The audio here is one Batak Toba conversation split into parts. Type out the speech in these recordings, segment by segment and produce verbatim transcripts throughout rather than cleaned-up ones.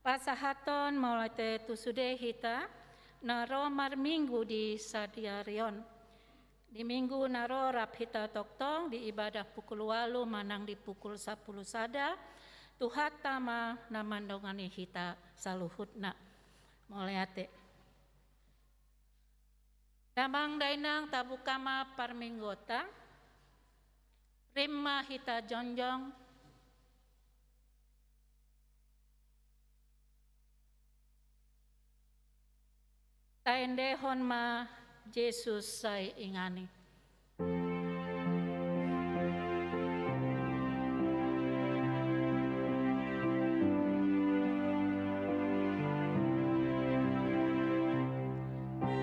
Pasahathon mauliate tu sude hita na ro marminggu di sadari on. Di minggu na ro rap hita tongtong di ibadah pukul ualu manang di pukul sampulu sada, Tuhanta ma na mandongani hita saluhutna. Mauliate. Damang dainang, tabuka ma parmingguonta. Rap ma hita jongjong. Taendehon ma Jesus sai inganan i.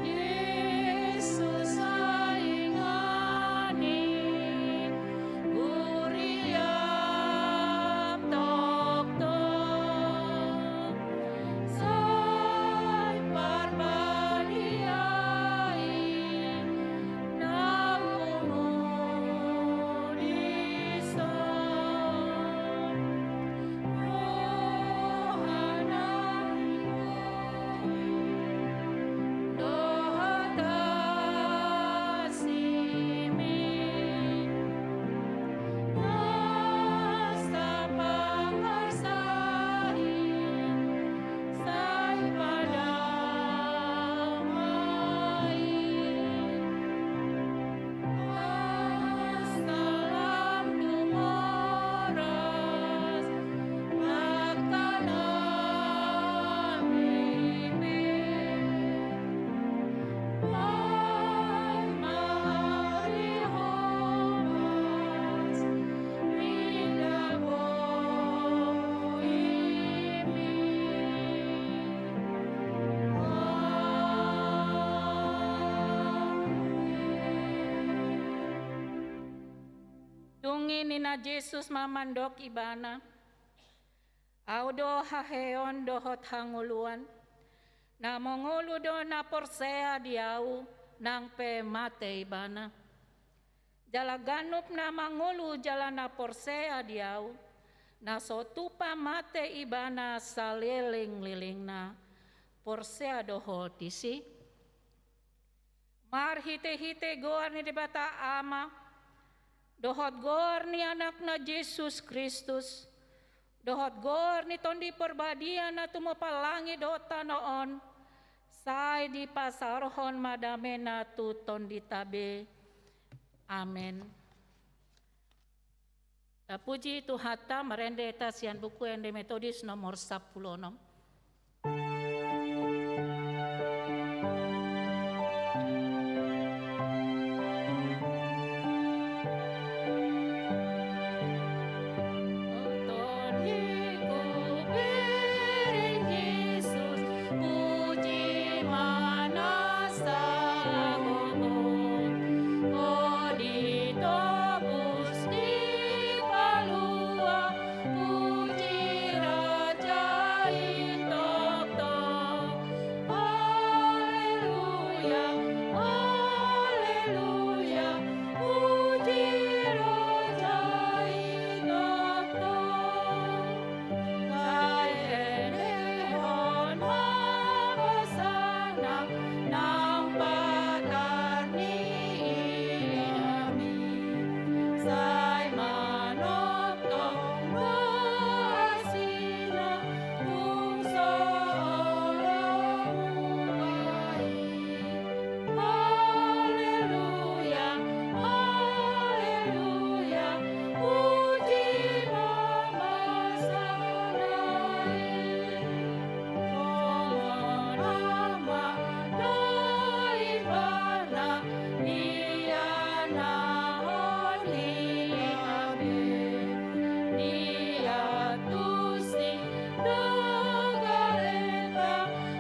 Jesus sai inganan i, huria tongtong, sai parbadia i na pungu dison. Rohana i dohot asimi, nasa pangarsai, sai padamai. Salam tu horas, mangkanami be. Ai ma ari horas, mida boimi. Amen. Dung i ninna Jesus ma mandok ibana: Ahu do haheheon dohot hangoluan. Na mangolu do na porsea di Ahu, nang pe mate ibana. Jala ganup na mangolu jala na porsea di Ahu, na so tupa mate ibana salelenglelengna. Porsea do ho disi? Marhitehite goar ni Debata Ama, dohot goar ni Anakna Jesus Kristus, dohot goar ni Tondi Parbadia na tumompa langit dohot tano on, sai dipasaorhon ma damena tu tondinta be. Amen. Tapuji Tuhanta, marende hita sian Buku Ende Metodis nomor sampulu onom. Tondiku, bereng Jesus, puji ma na salagogot. Ho ditobus, dipalua, puji Raja i tongtong. Haleluya, haleluya, puji Raja i tongtong. Sai endehon ma basana nang patar ni idami. Sai manongtong ma asina tung so olo muba i. Haleluya, haleluya, puji ma basana i. Songon Ama do Ibana, ianahon hita be. Dia tusi do galeta,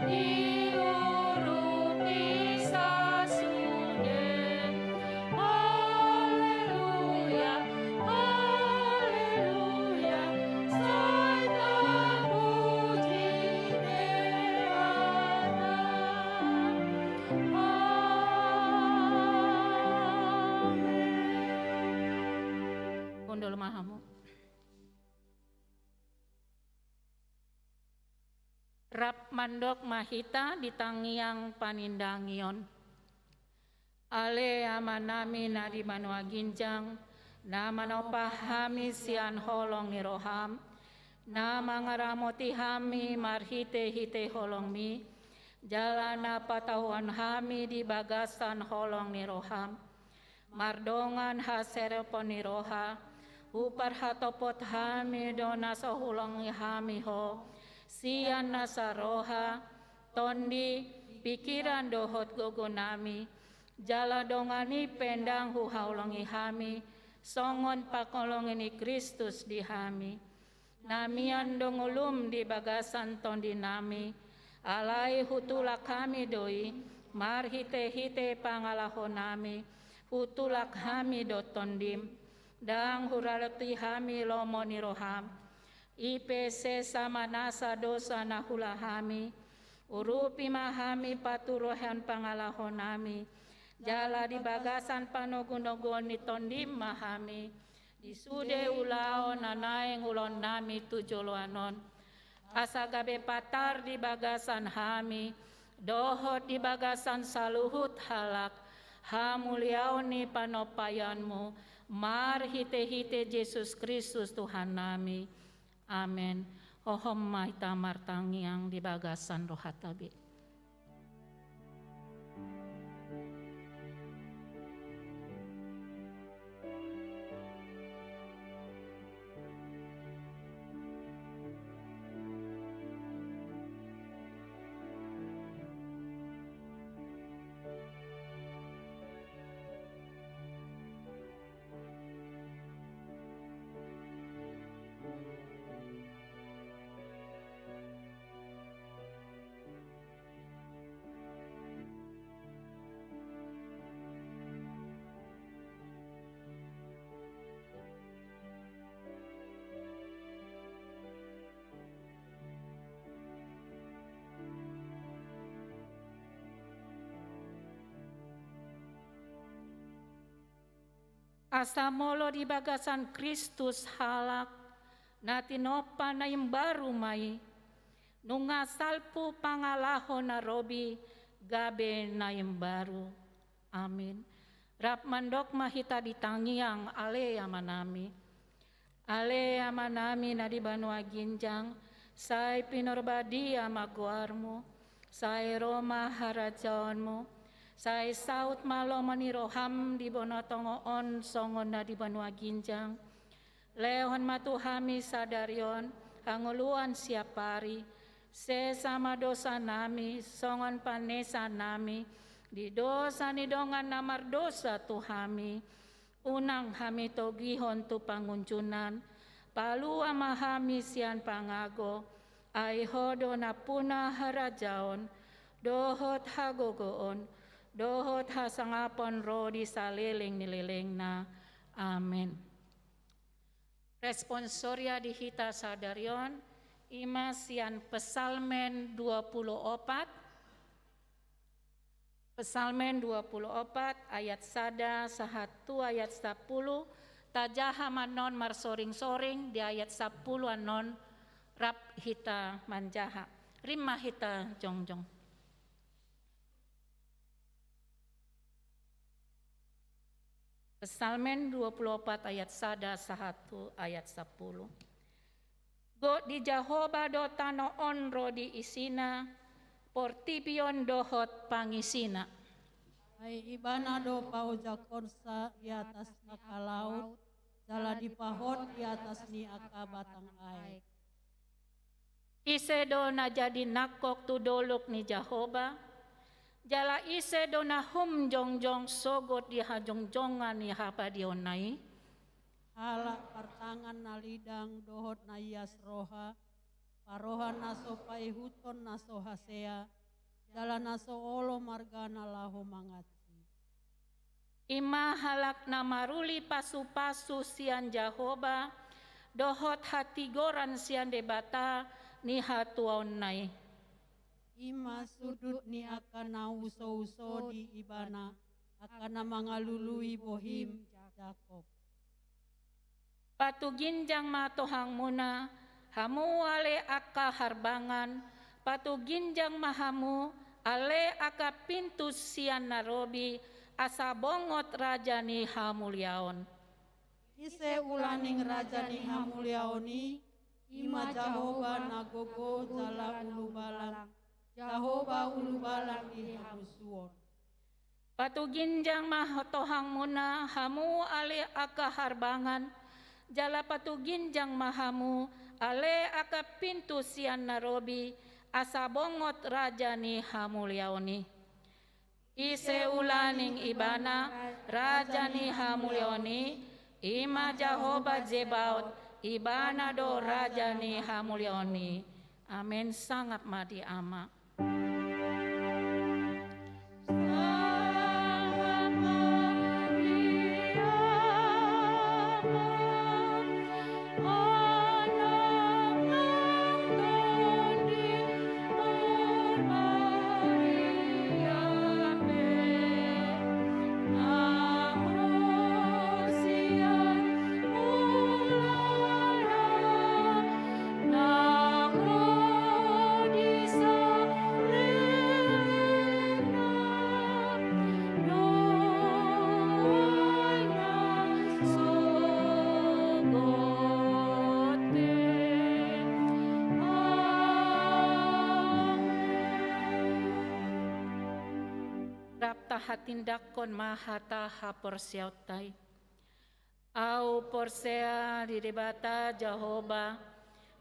diurupi sasude. Haleluya, haleluya, sai tapuji Debata. Amen. Hundul ma hamu. Rap mandok ma hita di tangiang panindangion. Ale Amanami na di banua ginjang, na manompa hami sian holong ni roham, na mangaramoti hami marhite-hite holongmi, jala na patauhon hami di bagasan holong ni roham. Mardongan haserepon ni roha, huparhatopot hami do na so huolongi hami ho, sian nasa roha, tondi, pikiran dohot gogonami, jala dongan i pe ndang huhaholongi hami, songon pangholongi ni Kristus di hami. Na mian do ngolum di bagasan tondinami, alai hutulak hami do i, marhite-hite pangalahonami, hutulak hami do tondim, ndang huraloti hami lomo ni roham. I pe sesa ma nasa dosa na huula hami, urupi ma hami paturuhon pangalahonami, jala di bagasan panogu-noguon ni tondim ma hami, di sude ulaon na naeng ulaonnami tu joloan on. Asa gabe patar di bagasan hami, dohot di bagasan saluhut halak, hamuliaon ni panompaianmu, marhite-hite Jesus Kristus Tuhannami. Amen. Hohom ma hita martangiang di bagasan rohanta be. Asa molo di bagasan Kristus halak na tinompa na imbaru ma i, nunga salpu pangalaho na robi gabe na imbaru. Amin. Rap mandok ma hita di tangiang, Ale Amanami. Ale Amanami na di banua ginjang, sai pinarbadia ma goarmu, sai ro ma harajaonmu, sai saut ma lomo ni roham di banua tonga on songon na di banua ginjang. Lehon ma tu hami sadari on hangoluan siapari, sesa ma dosanami songon panesanami di dosa ni dongan na mardosa tu hami. Unang hami togihon tu pangunjunan, palua ma hami sian pangago, ai ho do nampuna harajaon, dohot hagogoon, dohot hasangapon ro di saleleng ni lelengna. Amen. Responsoria di hita sadari on, i ma sian Psalmen dua puluh opat, Psalmen dua puluh opat ayat sada sahat tu ayat sapuluh, tajaha ma annon marsoring-soring di ayat sapuluh annon rap hita manjaha. Rim ma hita jongjong. Psalmen dua puluh opat ayat sada sahat tu ayat sapuluh. Gok di Jahowa do tano on ro di isina, portibi on dohot pangisina. Ai Ibana do paojakonsa di atas angka laut, jala dipahot di atas ni angka batang aek. Ise do na jadi nangkok tu dolok ni Jahowa? Jala ise do na hum jongjong sogot di hajongjongan ni habadiaonna i? Halak partangan na lidang dohot na ias roha, parroha na so paihuthon na so hasea, jala na so olo margana laho mangansi. I ma halak na maruli pasupasu sian Jahowa, dohot hatigoran sian Debata ni hatuaonna i. I ma sundut ni angka na usouso di Ibana, angka na mangalului bohim Jakob. Patuginjang ma tohangmuna, hamu ale angka harbangan, Patuginjang ma hamu, ale angka pintu sian na robi, asa bongot Raja ni hamuliaon. Ise ulaning Raja ni hamuliaon i? I ma Jahowa na gogo jala ulubalang, Jahowa ulubalang di hamusuon. Patuginjang ma tohangmuna, hamu ale angka harbangan, jala patuginjang ma hamu, ale angka pintu sian na robi, asa bongot Raja ni hamuliaon i. Ise ulaning Ibana, Raja ni hamuliaon i? I ma Jahowa Zebaot, Ibana do Raja ni hamuliaon i. Amen. Sangap ma di Ama. Rap tahatindangkon ma hata haporseaonta i. Ahu porsea di Debata Jahowa,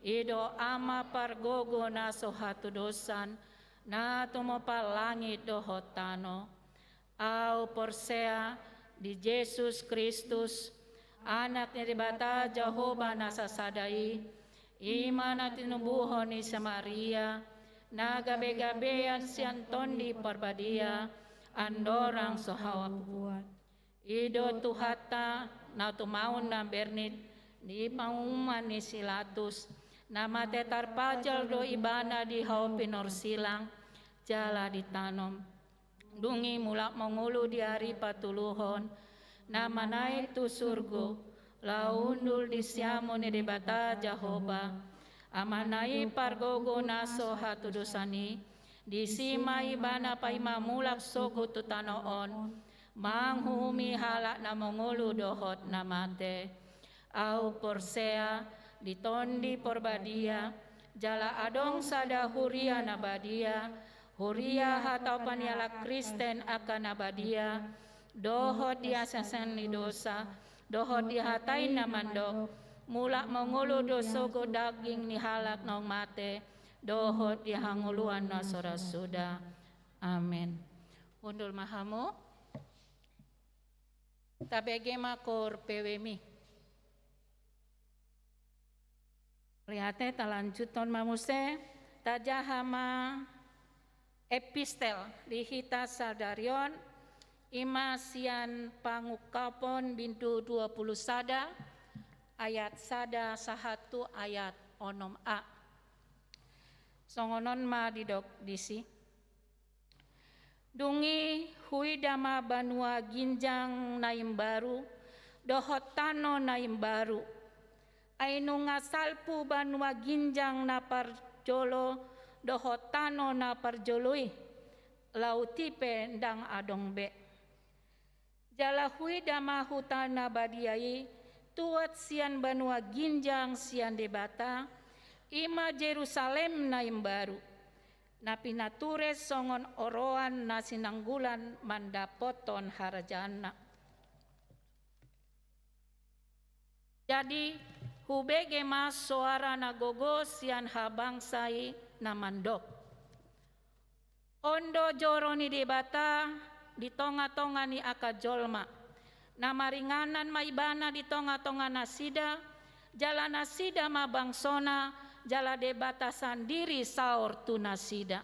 i do Ama pargogo na so hatudosan, na tumompa langit dohot tano. Ahu porsea di Jesus Kristus, Anak ni Debata Jahowa na sasada i, i ma na tinubuhon ni si Maria, na gabegabean sian Tondi Parbadia, andorang so hau apuan. I do Tuhanta na tumaon na bernit di panguhuman ni si Pilatus, na mate tarpajal do Ibana di hau pinorsilang, jala ditanom. Dung i mulak mangolu di ari patoluhon, na manaek tu surgo, laho hundul di siamun ni Debata Jahowa, Amana i pargogo na so hatudosan i, disi ma Ibana paima mulak sogot tu tano on, manguhumi halak na mangolu dohot na mate. Ahu porsea di Tondi Parbadia, jala adong sada huria na badia, huria hataopan ni halak Kristen angka na badia, dohot di haseasean ni dosa, dohot di hata i na mandok, mulak mangolu do sogot daging ni halak naung mate, dohot di hangoluan na so ra suda. Amen. Hundul ma hamu. Tabege ma KorPW-mi. Mauliate, talanjuthon ma muse, tajaha ma epistel di hita sadari on, i ma sian Pangungkapon bindu dua pulu sada, ayat sada sahat tu ayat onom a. Songon on ma didok disi. Dung i huida ma banua ginjang na imbaru, dohot tano na imbaru. Ai nunga salpu banua ginjang na parjolo, dohot tano na parjolo i, laut i pe ndang adong be. Jala huida ma huta na badia i, tuat sian banua ginjang sian Debata, i ma Jerusalem na imbaru, na pinature songon oroan na sinanggulan mandapothon harajaanna. Jadi, hubege ma soara na gogo sian habangsa i na mandok. On do joro ni Debata di tongatonga ni angka jolma. Na maringanan ma Ibana di tongatonga nasida, jala nasida ma bangsona, jala Debata sandiri saor tu nasida.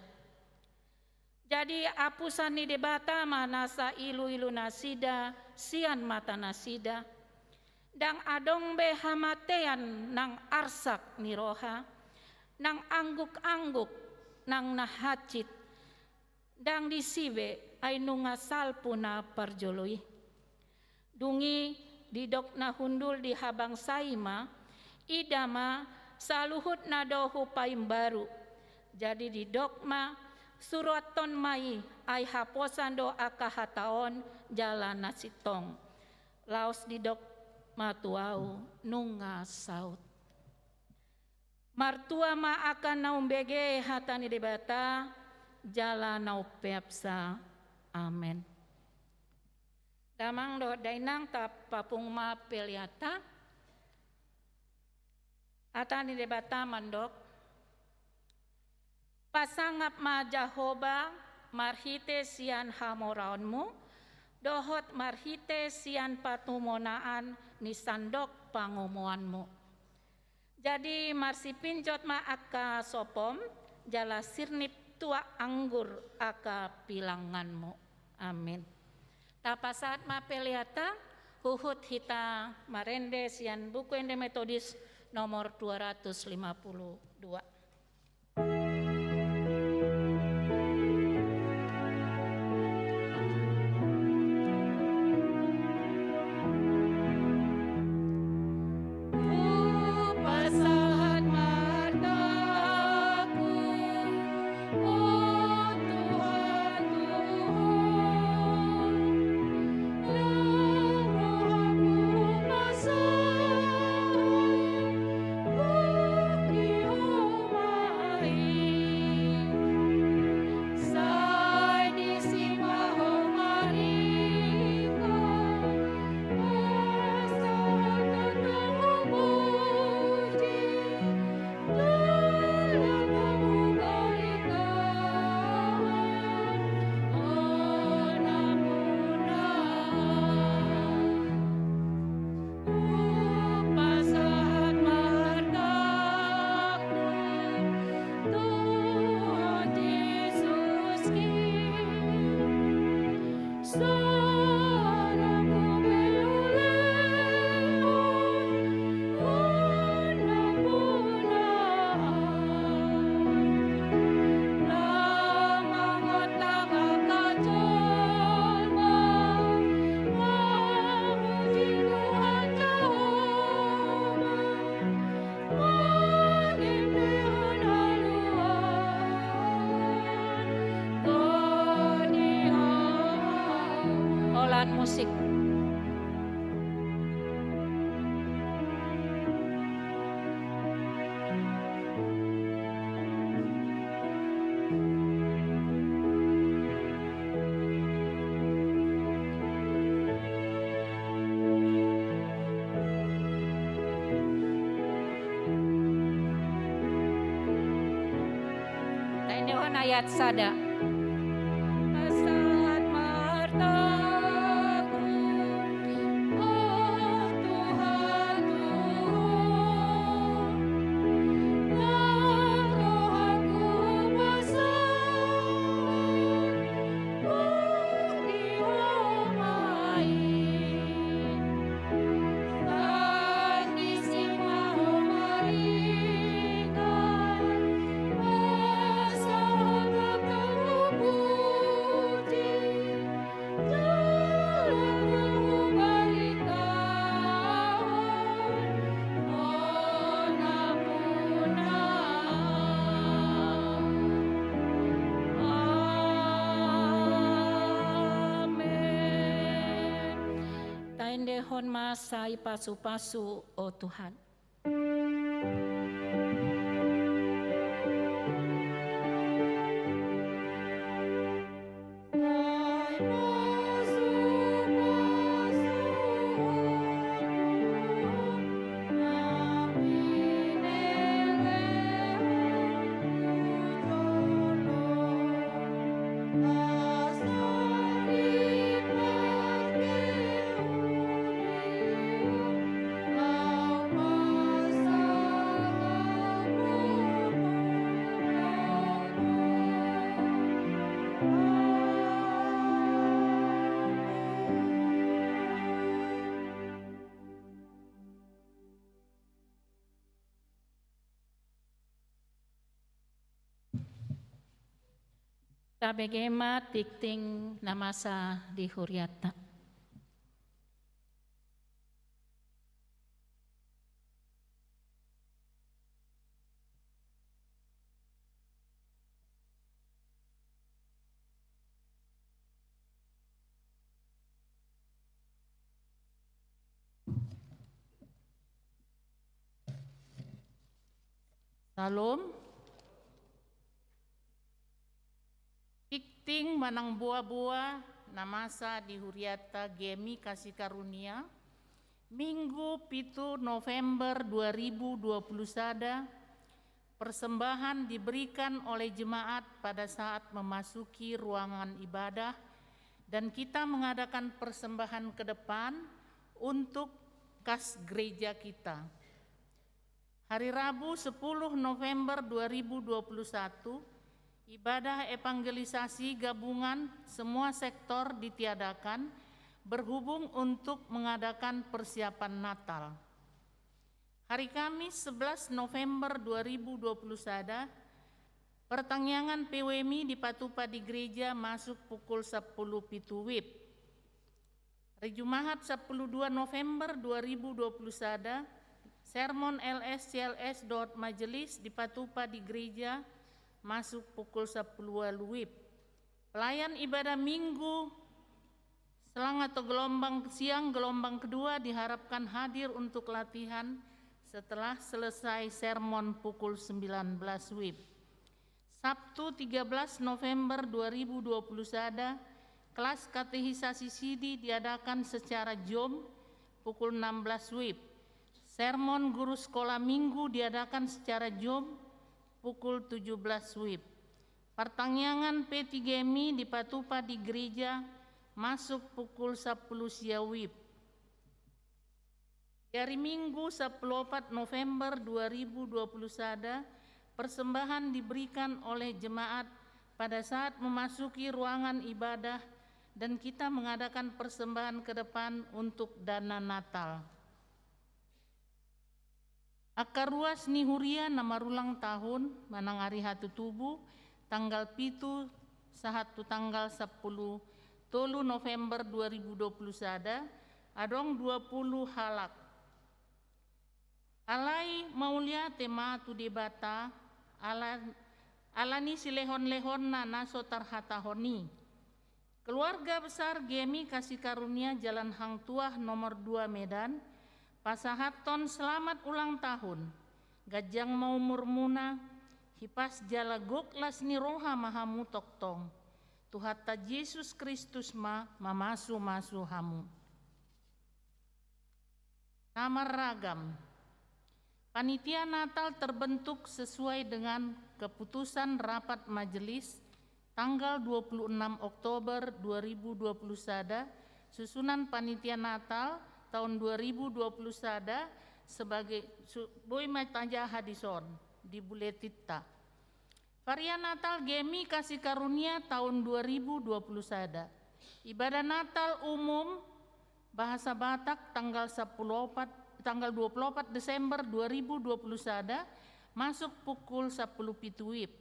Jadi apusan ni Debata ma nasa iluilu nasida sian mata nasida. Ndang adong be hamatean nang arsak ni roha, nang anggukangguk, nang na hansit, ndang disi be ai nunga salpu na parjolo i. Dung i didok na hundul di habangsa i ma, ida ma, saluhutna do hupaimbaru, Jadi didok ma, suruathon ma i, ai haposan do angka hata on jala na sintong. Laos didok ma tu ahu, nunga saut. Martua ma angka na umbege hata ni Debata, jala na umpeopsa. Amen. Damang dohot dainang, tapapungu ma peleanta. Hata ni Debata mandok, pasangap ma Jahowa marhite sian hamoraonmu, dohot marhite sian patumonaan ni sandok pangomoanmu. Jadi marsipinjot ma angka sopom, jala sirnip tuak anggur angka pilanganmu. Amin. Tapasahat ma peleanta, huhut hita marende sian Buku Ende Metodis nomor dua ratus lima puluh dua. Holan musik. Taendehon ayat sada. Pasahat ma artaku, o Tuhan, tu Ho, nang rohangku pasahat di Ho ma i. Amen. Taendehon ma sai pasupasu, o Tuhan. Tabege ma tingting na masa di hurianta. Syalom. Tingting manang boa-boa na masa di hurianta GMI Kasih Karunia, Minggu pitu November dua ribu dua puluh sada, persembahan diberikan oleh jemaat pada saat memasuki ruangan ibadah, dan kita mengadakan persembahan ke depan untuk kas gereja kita. Hari Rabu sepuluh November dua ribu dua puluh satu, ibadah evangelisasi gabungan semua sektor ditiadakan berhubung untuk mengadakan persiapan Natal. Hari Kamis sebelas November dua ribu dua puluh sada, partangiangan PWMI dipatupa di gereja masuk pukul sapuluh pitu WIB. Hari Jumahat sapuluh dua November dua ribu dua puluh sada, sermon LS, CLS dohot majelis dipatupa di gereja masuk pukul sapuluh walu WIB. Pelayan ibadah Minggu selang atau gelombang siang gelombang kedua diharapkan hadir untuk latihan setelah selesai sermon pukul sembilan belas WIB. Sabtu tiga belas November dua ribu dua puluh sada, kelas katekisasi sidi diadakan secara Zoom pukul enam belas WIB. Sermon guru sekolah minggu diadakan secara Zoom pukul tujuh belas WIB. Partangiangan P tiga M I dipatupa di gereja masuk pukul sapuluh sia WIB. Di hari Minggu sapuluh opat November dua ribu dua puluh sada, persembahan diberikan oleh jemaat pada saat memasuki ruangan ibadah, dan kita mengadakan persembahan ke depan untuk dana Natal. Angka ruas ni huria na marulang tahun manang ari hatutubu, tanggal pitu sahat tu tanggal sapuluh tolu November dua ribu dua puluh sada, adong dua puluh halak. Alai mauliate ma tu Debata, ala, ala ni silehon-lehonna na so tarhatahon i. Keluarga besar GMI Kasih Karunia Jalan Hang Tuah nomor dua Medan, pasahathon selamat ulang tahun. Ganjang ma umurmuna, hipas jala gok las ni roha ma hamu tongtong. Tuhanta Jesus Kristus ma mamasu-masu hamu. Na marragam. Panitia Natal terbentuk sesuai dengan keputusan rapat majelis tanggal dua puluh enam Oktober dua ribu dua puluh sada, susunan panitia Natal tahun dua ribu dua puluh sada sebagai su-, boi ma tajaha dison di buletinta. Varian Natal GMI Kasih Karunia tahun dua ribu dua puluh sada. Ibadah Natal umum bahasa Batak tanggal sapuluh opat, tanggal dua puluh opat Desember dua ribu dua puluh sada, masuk pukul sapuluh pitu WIB.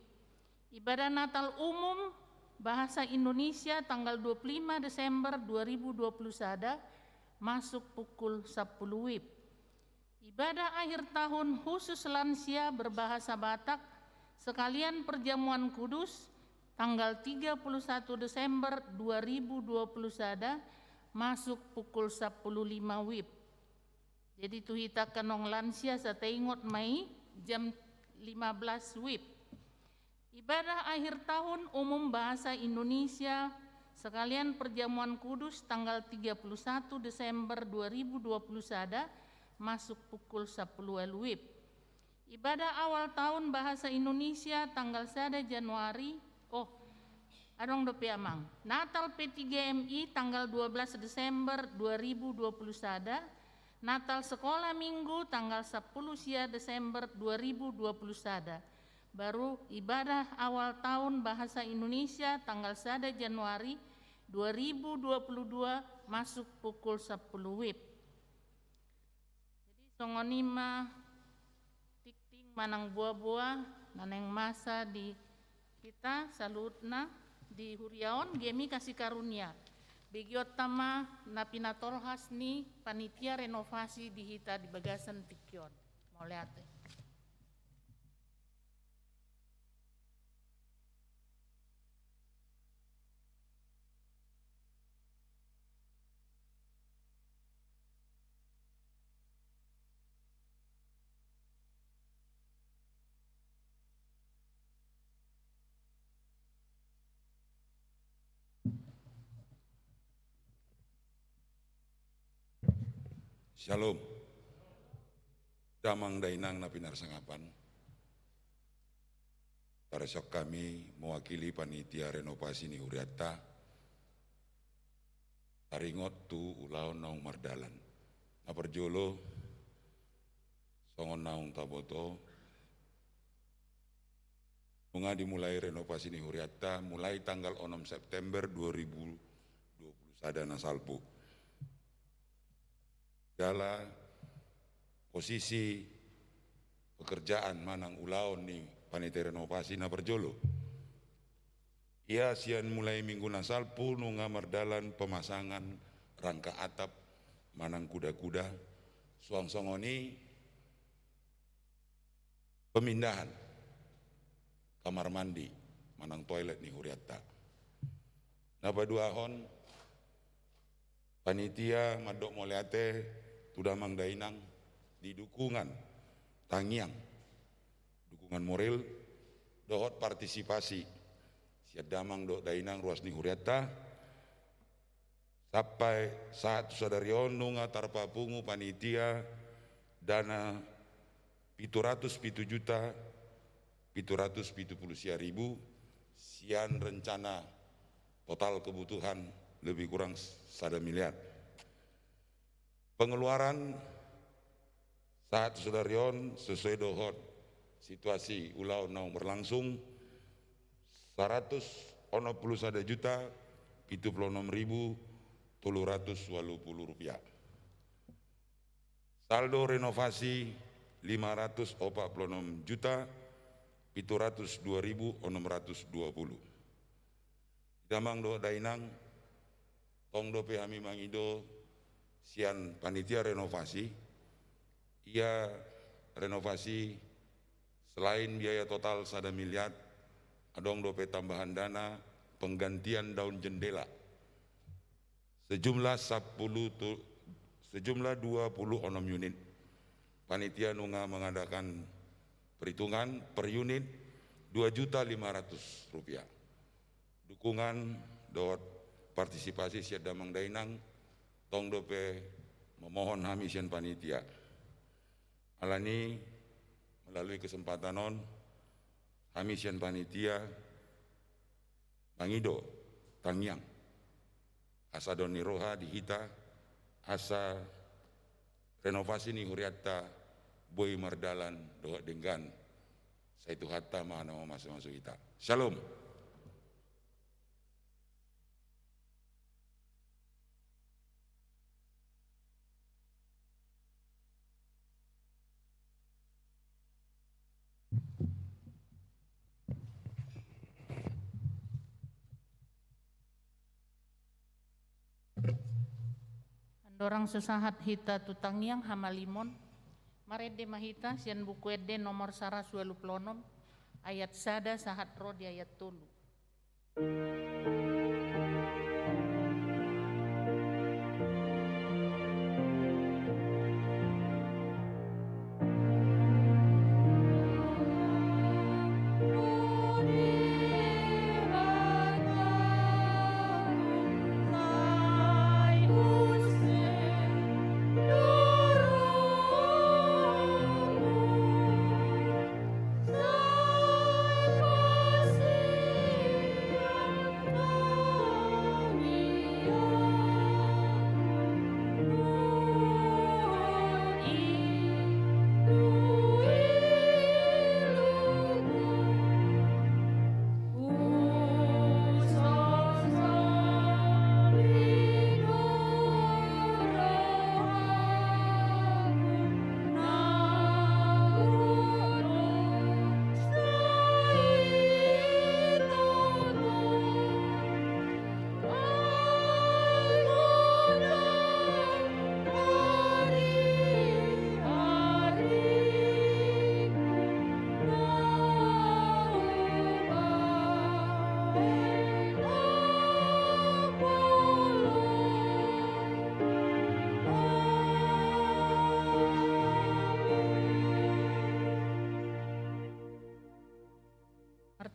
Ibadah Natal umum bahasa Indonesia tanggal dua puluh lima Desember dua ribu dua puluh sada, masuk pukul sapuluh WIB. Ibadah akhir tahun khusus lansia berbahasa Batak sekalian perjamuan kudus tanggal tiga puluh satu Desember dua ribu dua puluh sada, masuk pukul sapuluh lima WIB. Jadi tu hita angka naung lansia, sai taingot ma i, jam lima belas WIB. Ibadah akhir tahun umum bahasa Indonesia sekalian perjamuan kudus tanggal tiga puluh satu Desember dua ribu dua puluh sada, masuk pukul sapuluh walu WIB. Ibadah awal tahun bahasa Indonesia tanggal sada Januari, oh, adong dope, Amang. Natal P tiga M I tanggal dua belas Desember dua ribu dua puluh sada, Natal sekolah minggu tanggal sapuluh sia Desember dua ribu dua puluh sada. Baru ibadah awal tahun bahasa Indonesia tanggal sada Januari dua ribu dua puluh dua, masuk pukul sapuluh WIB. Jadi songon i ma tingting manang boa-boa na naeng masa di hita saluhutna di huria on GMI Kasih Karunia. Begeonta ma na pinatolhas ni panitia renovasi di hita di bagasan tingki on. Mauliate. Shalom. Damang dainang na pinarsangapan. Tarsongon hami mewakili panitia renovasi ni hurianta. Taringot tu ulaon naung mardalan. Na parjolo, songon naung taboto, nunga dimulai renovasi ni hurianta mulai tanggal onom September dua ribu dua puluh sada na salpu. Jala posisi pekerjaan manang ulaon ni panitia renovasi na parjolo. Ia sian mulai minggu na salpu nunga mardalan pemasangan rangka atap manang kuda-kuda, suang songon i pemindahan kamar mandi manang toilet ni hurianta. Na paduahon, panitia mandok mauliate tu damang dainang di dukungan tangiang, dukungan moral dohot partisipasi sian damang dohot dainang ruas ni hurianta. Sampai sahat tu sadari on nunga tarpapungu panitia dana pitu ratus pitu juta pitu ratus pitu puluh sia ribu sian rencana total kebutuhan lebih kurang sada miliar. Pengeluaran sahat tu sadari on sesuai dohot situasi ulaon naung berlangsung, saratus onom puluh sada juta pitu puluh onom ribu tolu ratus walu puluh rupiah. Saldo renovasi lima ratus opat puluh onom juta pitu ratus dua ribu onom ratus dua puluh. Damang dohot dainang, tong dope hami mangido sian panitia renovasi, ia renovasi selain biaya total sada miliar, adong dope tambahan dana penggantian daun jendela sejumlah sapuluh tu, sejumlah dua puluh onom unit. Panitia nunga mengadakan perhitungan per unit dua juta lima ratus rupiah. Dukungan dohot partisipasi sian damang dainang, tong dope memohon hami sian panitia. Alani melalui kesempatan on, hami sian panitia mangido tangiang, asa adong ni roha di hita, asa renovasi ni hurianta boi mardalan dohot denggan. Sai Tuhanta ma na mamasumasu hita. Shalom. Andorang so sahat hita tu tangiang hamalimon, marende ma hita sian Buku Ende nomor saratus ualu pulu onom, ayat sada sahat ro di ayat tolu.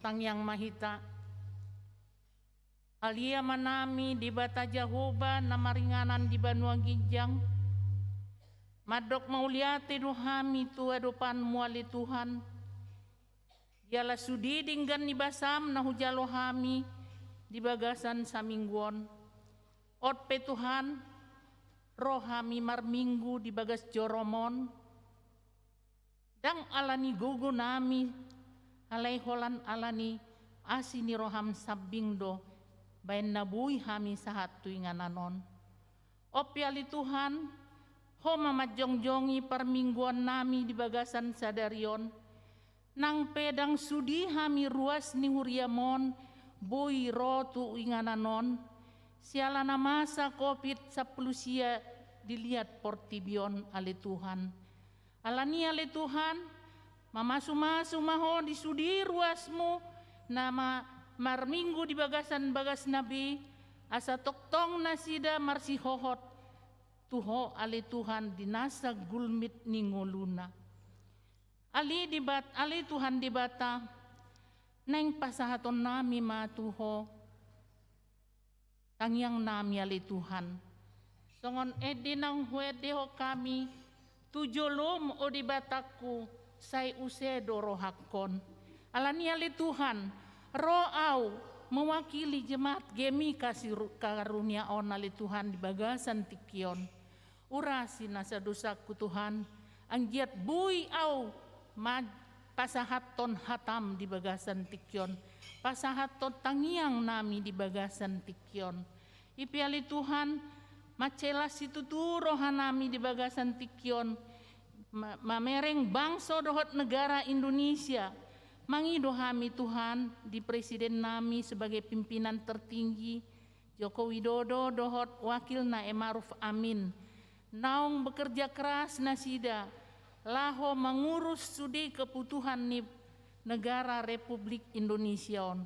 Martangiang ma hita. Ale Amanami Debata Jahowa na maringanan di banua ginjang, Mandok mauliate do hami tu adopanmu ale Tuhan, jala sude denggan ni basam na hujalo hami di bagasan saminggu on. On pe Tuhan, ro hami marminggu di bagas jorom on, ndang ala ni gogo nami, alai holan ala ni asi ni roham sambing do, baen na boi hami sahat tu inganan on. On pe ale Tuhan, ho ma manjongjongi parmingguon nami di bagasan sadari on, nang pe ndang sude hami ruas ni huriam on boi ro tu inganan on, siala na masa covid sampulu sia diliat portibi on ale Tuhan. Ala ni ale Tuhan, mamasumasu ma ho di sude ruasmu na ma-, marminggu di bagasan bagasna be, asa tongtong nasida marsihohot tu ho ale Tuhan di nasa gulmit ni ngoluna. Ale Debat-, ale Tuhan Debata, naeng pasahaton nami ma tu ho tangiang nami ale Tuhan. Songon ende naung huendehon hami, tu jolom o Debatangku, sai use do rohangkon. Ala ni ale Tuhan, ro au mewakili jemaat GMI Kasih Ru-, Karunia on ale Tuhan di bagasan tingki on. Urasi nasa dosangku Tuhan, anggiat boi au ma-, pasahathon hatam di bagasan tingki on, pasahathon tangiang nami di bagasan tingki on. I pe ale Tuhan, mansai las situtu roha nami di bagasan tingki on, ma-, mamereng bangso dohot negara Indonesia, mangido hami Tuhan di presiden nami sebagai pimpinan tertinggi, Joko Widodo dohot wakilna Ma'ruf Amin, naung bekerja keras nasida laho mangurus sude kebutuhan ni negara Republik Indonesia on.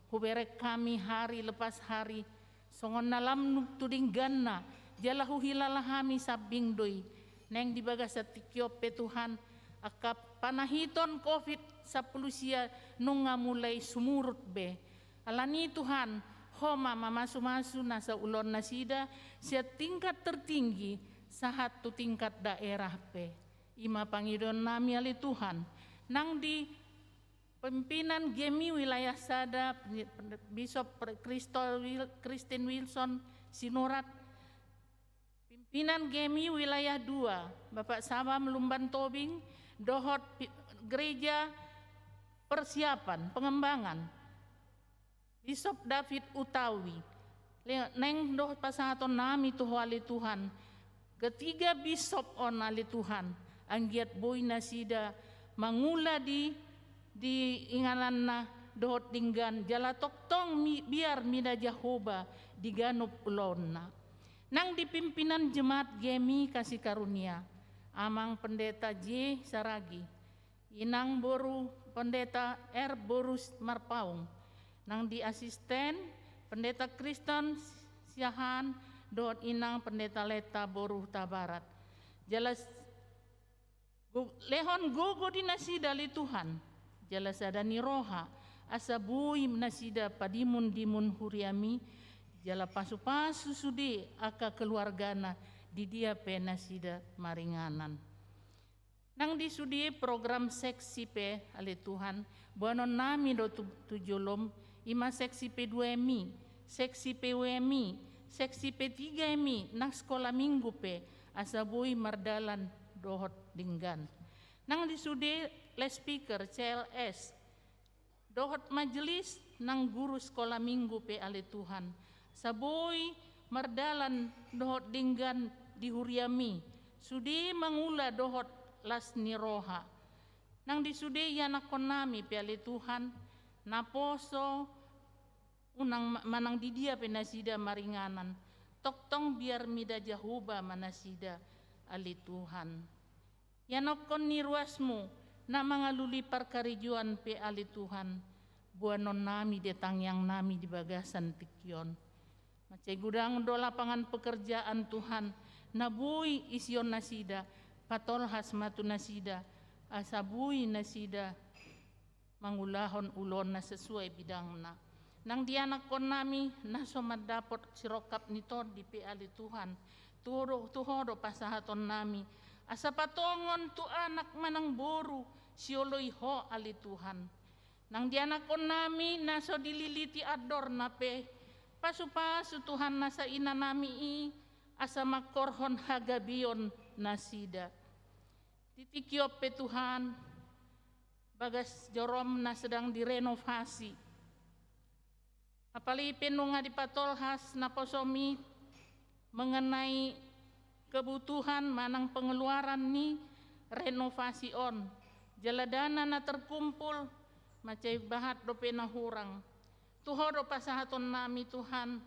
Hubereng hami hari lepas hari, songon na lam tu dengganna, jala huhilala hami sambing do i. Naeng di bagasan tingki on pe Tuhan, angka panahiton covid sampulu sia nunga mulai sumurut be. Ala ni Tuhan, ho ma mamasumasu nasa ulaon nasida, sian tingkat tertinggi sahat tu tingkat daerah pe. I ma pangidoan nami ale Tuhan, nang di pimpinan GMI wilayah sada, Bisop Christo Wil-, Christine Wilson Sinurat, pimpinan GMI wilayah dua, Bapak Sabam Lumban Tobing, dohot pi-, gereja persiapan pengembangan, Bisop David Utawi. Le-, naeng do pasahaton nami tu ho ale Tuhan, ketiga bisop on ale Tuhan, anggiat boi nasida mangula di, di ingananna dohot denggan, jala tongtong mi-, biar mida Jahowa di ganup ulaonna. Nang di pimpinan jemaat GMI Kasih Karunia, Amang Pendeta J Saragi, Inang boru Pendeta R Borus Marpaung, nang di asisten Pendeta Kristen Siahaan, dohot Inang Pendeta Leta boru Hutabarat. Jala s-, go-, lehon gogo di nasida ale Tuhan, jala sada ni roha, asa boi nasida padimun-dimun huriami, jala pasu-pasu sude angka keluargana di dia pe nasida maringanan. Nang di sude program seksi pe ale Tuhan, boanon nami do tu, tu jolom, i ma seksi P dua M I, seksi P W M I, seksi P tiga M I, nang sekolah minggu pe, asa boi mardalan dohot denggan. Nang di sude loudspeaker, C L S, dohot majelis nang guru sekolah minggu pe ale Tuhan, asa boi mardalan dohot denggan di huriami, sude mangula dohot las ni roha. Nang di sude ianakkon nami pe ale Tuhan, naposo, unang ma-, manang di dia pe nasida maringanan, tongtong biar mida Jahowa ma nasida ale Tuhan. Ianakkon ni ruasmu na mangalului parkarejoan pe ale Tuhan, boanon nami do tangiang nami di bagasan tingki on. Mansai godang do lapangan pekerjaan Tuhan, na boi ision nasida, patolhas ma tu nasida, asa boi nasida mangulahon ulaonna sesuai bidangna. Nang di anakkonnami na so mandapot sirongkap ni tondi pe ale Tuhan, tu Ho do, tu Ho do pasahatonnami, asa patongon tu anak manang boru sioloi Ho ale Tuhan. Nang di anakkonnami na so dililiti andorna pe, pasupasu Tuhan nasa inanami i, asa mangkorhon hagabeon nasida. Di tingki on pe Tuhan, bagas joroM na sedang direnovasi. Apalagi pe nunga dipatolhas naposoMi mengenai kebutuhan manang pengeluaran ni renovasi on. Jala dana na terkumpul, mansai bahat dope na hurang. Tu Ho do pasahatonnami Tuhan,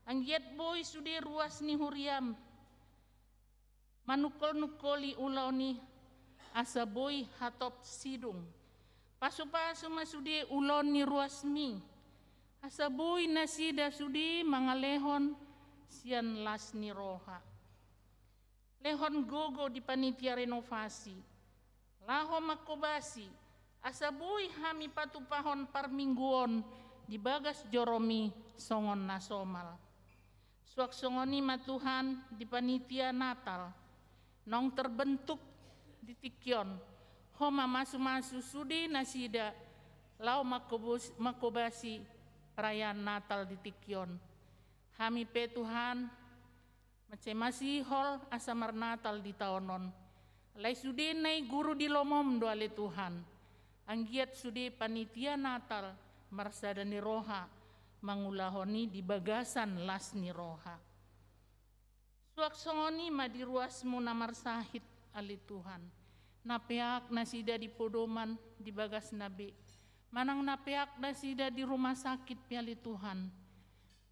anggiat boi sude ruas ni huriaM manungkol-nungkoli ulaon i asa boi hatop sidung. Pasupasu ma sude ulaon ni ruasMi, asa boi nasida sude mangalehon sian las ni roha. Lehon gogo di panitia renovasi, laho mangkobasi, asa boi hami patupahon parmingguon di bagas joroMi songon na somal. Suang songon i ma Tuhan di panitia Natal, naung terbentuk di tingki on, Ho ma mamasu-masu sude nasida laho mangkobos-, mangkobasi perayaan Natal di tingki on. Hami pe Tuhan, mansai masihol asa marnatal di taon on. Alai sudena i guru di lomoM do ale Tuhan. Anggiat sude panitia Natal marsada ni roha mangulahon i di bagasan las ni roha. Suang songon i ma di ruasMu na marsahit ale Tuhan. Na peak nasida di podoman di bagasna be. Manang na peak nasida di rumah sakit pe ale Tuhan.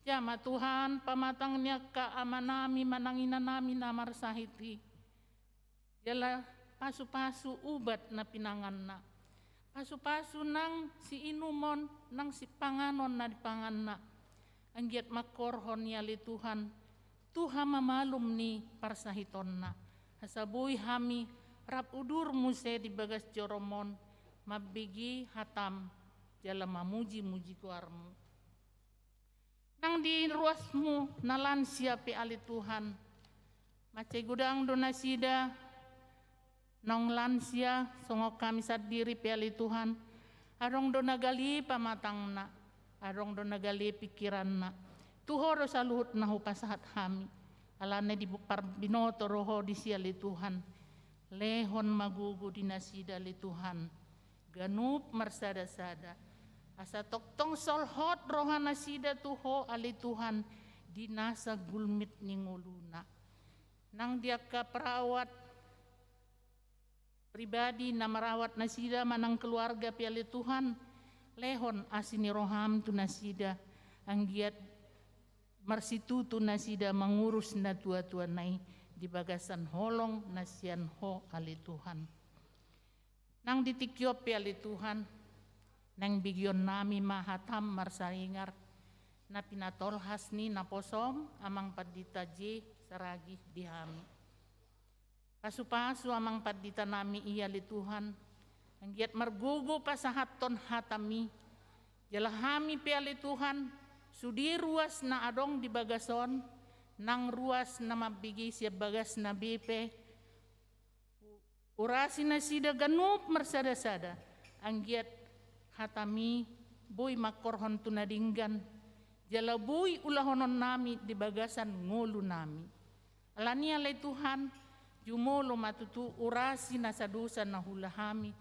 Jama Tuhan pamatang ni angka amanami manang inanami na marsahit i. Jala pasu-pasu ubat na pinanganna. Pasu-pasu nang siinumon nang sipanganon na dipanganna. Anggiat mangkorhon i ale Tuhan, tu hamamalum ni parsahitonna. Asa boi hami rap udur muse di bagas joroM on, mambege hataM, jala mamuji-muji goarMu. Nang di ruasMu na lansia pe ale Tuhan. Mansai godang do nasida naung lansia songon hami sandiri pe ale Tuhan. Adong do na gale pamatangna, adong do na gale pingkiranna. Tu Ho do saluhutna hupasahat hami. Alana diparbinoto do Ho disi ale Tuhan. Lehon ma gogo di nasida ale Tuhan. Ganup marsada-sada. Asa tongtong solhot roha nasida tu Ho ale Tuhan di nasa gulmit ni ngoluna. Nang di angka perawat pribadi na marawat nasida manang keluarga pe ale Tuhan, lehon asi ni rohaM tu nasida, anggiat marsitutu nasida mangurus na tua-tua na i di bagasan holong na sian Ho ale Tuhan. Nang di tingki on pe ale Tuhan, naeng begeonnami ma hataM marsaringar, na pinatolhas ni naposoM amang pandita J Saragih di hami. Pasu-pasu amang panditanami i ale Tuhan, anggiat margogo pasahathon hataMi, jala hami pe ale Tuhan, sude ruas na adong di bagas on, nang ruas na mambege sian bagasna be pe, urasi nasida ganup marsada-sada, anggiat hataMi boi mangkorhon tu na denggan, jala boi ulahononnami di bagasan ngolunami. Alani i ale Tuhan, jumolo ma tutu urasi nasa dosa na huula hami,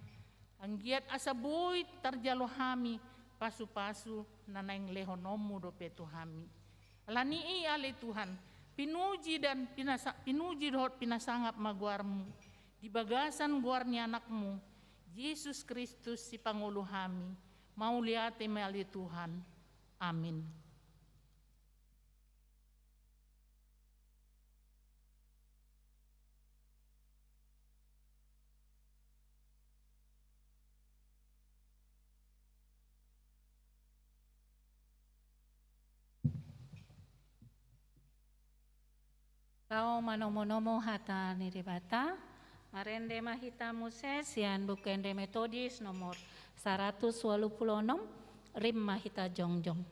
anggiat asa boi tarjalo hami pasu-pasu na naeng lehononMu dope tu hami. Alani i ale Tuhan, pinuji dan pinasa-, pinuji dohot pinasangap ma goarMu, di bagasan goar ni AnakMu, Jesus Kristus sipangolu hami, mauliate ma ale Tuhan. Amin. Laho manomu-nomu hata ni Debata, marende ma hita muse sian Buku Ende Metodis nomor saratus ualu pulu onom, rap ma hita jongjong.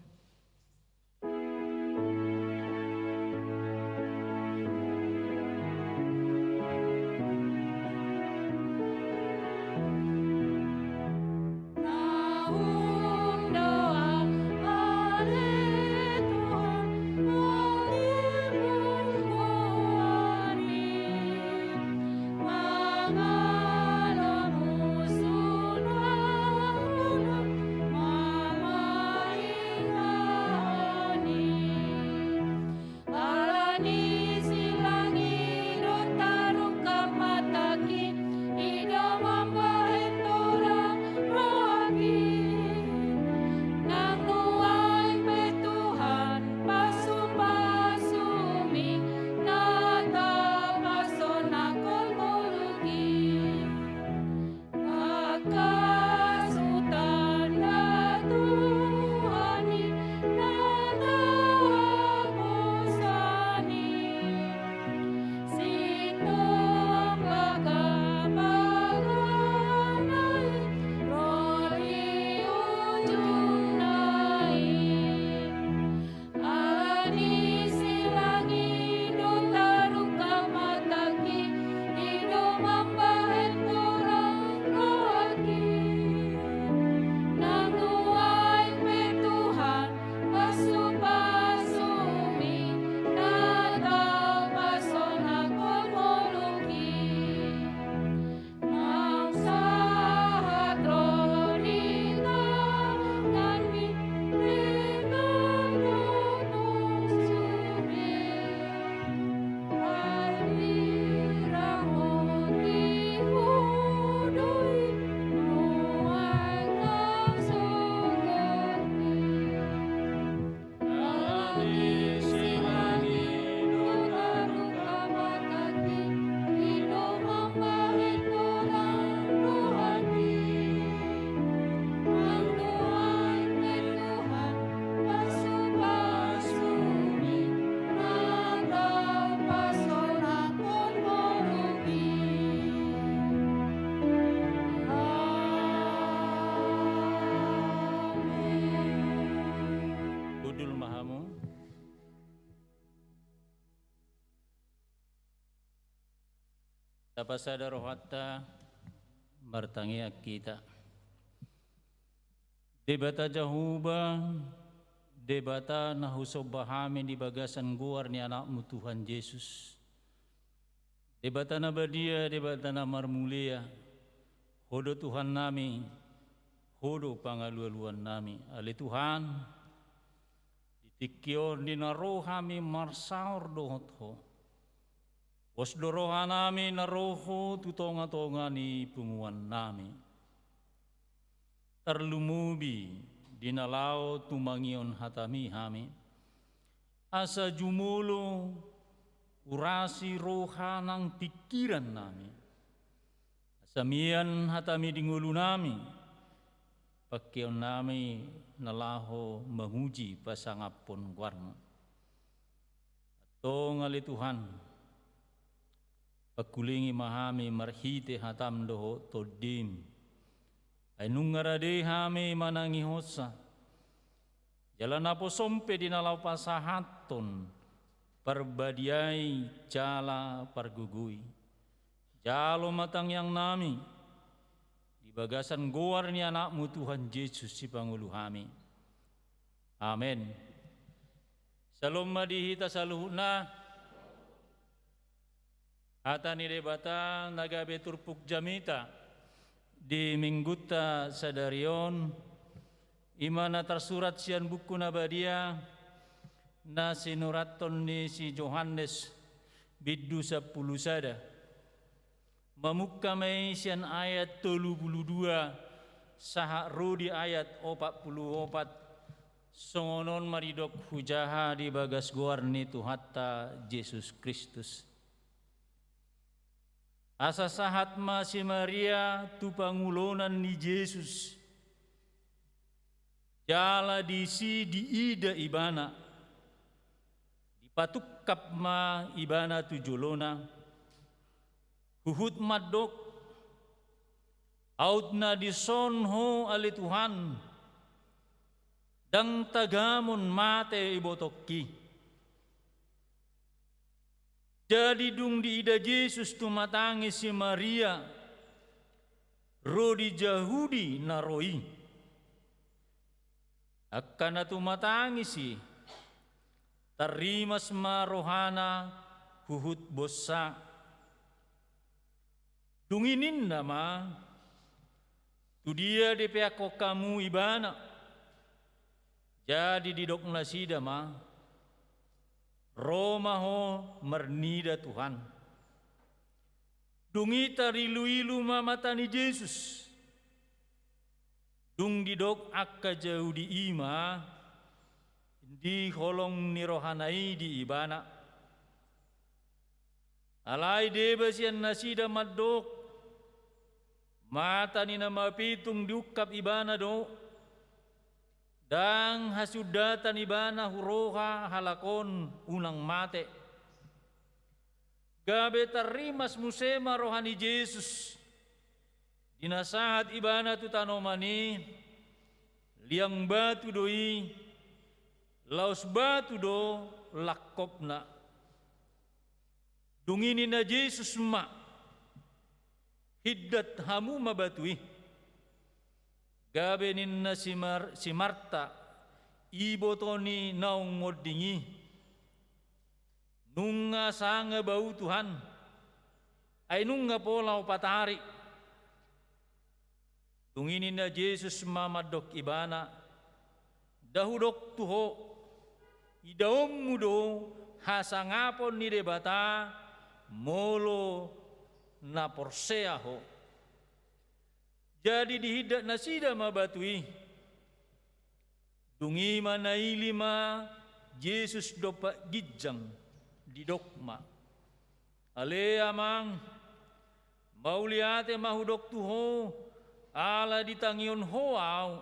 Tapasada rohanta, martangiang hita. Debata Jahowa, Debata na husomba hami di bagasan goar ni Anakmu Tuhan Jesus. Debata na badia, Debata na marmulia, Ho do Tuhannami, Ho do pangalualuannami. Ale Tuhan, di tingki on di na ro hami marsaor dohot Ho, pos do rohanami na ro Ho tu tongatonga ni punguannami. Tarlumobi di na laho tumangihon hataMi hami, asa jumolo urasi roha nang pingkirannami, asa mian hataMi di ngolunami, pangkeonnami na laho mamuji pasangaphon goarMu. Antong ale Tuhan, pangkulingi ma hami marhite hataM dohot TondiM. Ai nunga rade hami manangihonsa, jala naposoM pe di na laho pasahathon parbadiai jala pargogoi. Jalo ma tangiangnami di bagasan goar ni Anakmu Tuhan Jesus Sipangolu hami. Amen. Syalom ma di hita saluhutna. Hata ni Debata na gabe turpuk jamita di Minggunta sadari on, i ma na tarsurat sian Buku na Badia na sinurathon ni si Johannes, bindu sampulu sada. Mamungka ma i sian ayat tolu pulu dua sahat ro di ayat opat pulu opat. Songon on ma didok hujaha di bagas goar ni Tuhanta Jesus Kristus. Asa sahat ma si Maria tu pangulonan ni Jesus, jala disi diida ibana. Dipatungkap ma ibana tu jolona, huhut mandok: Aut na dison Ho, ale Tuhan, ndang tagamon mate ibotongki. Jadi dung diida Jesus tumatangis si Maria ro di Jahudi na ro i. Angka na tumatangis i, tarrimas ma rohana huhut bonsa. Dung i ninna ma: Tudia dipeakhon hamu ibana? Jadi didok nasida ma: Ro ma ho marnida, Tuhan. Dung i tariluilu ma mata ni Jesus. Dung didok angka Jahudi i ma di holong ni rohana i di ibana. Alai deba sian nasida mandok: Mata ni na mapitung diungkap ibana do. Ndang hasiundatan ibana huroha halak on unang mate. Gabe tarrimas muse ma roha ni Jesus di na sahat ibana tu tanoman i. Liang batu do i, laos batu do langkopna. Dung i ninna Jesus ma: Hindat hamu ma batu i. Gabe ninna si Mar-, si Marta, iboto ni naung monding i: Nunga sanga bau, Tuhan, ai nunga pola opat ari. Dung i ninna Jesus ma mandok ibana: Nda hudok tu ho, idaonmu do hasangapon ni Debata molo na porsea ho. Jadi dihindat nasida ma batu i. Dung i manaili ma Jesus dompak ginjang, didok ma: Ale Amang, mauliate ma hudok tu ho, ala ditangihon ho ahu.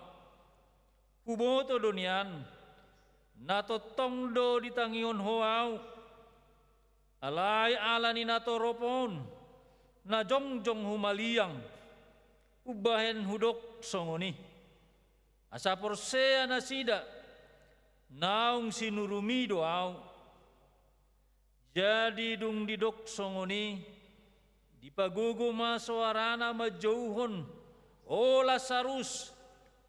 Huboto do nian, na tongtong do ditangihon ho ahu. Alai ala ni natorop on, na jongjong humaliang, umbahen hudok songon i, asa porsea nasida naung sinurumi do ahu. Jadi dung didok songon i, Dipagogo ma soarana manjouhon: O Lasarus,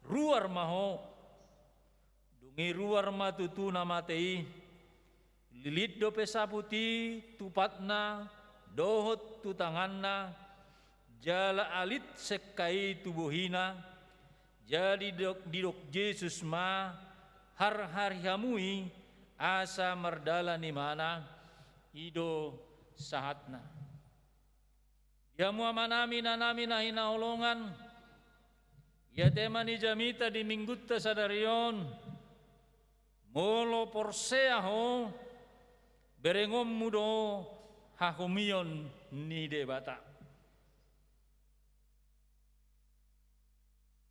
ruar ma ho! Dung i ruar ma tutu na mate i. Lilit dope saput i tu patna dohot tu tanganna, jala alit sengka i tu bohina. Jadi didok, didok Jesus ma: Harhari hamu i, asa mardalan ibana. I do sahatna. Di hamu amanami, inanami na hinaholongan, ia tema ni jamita di minggunta sadari on: Molo porsea ho, berengonmu do hahomion ni Debata.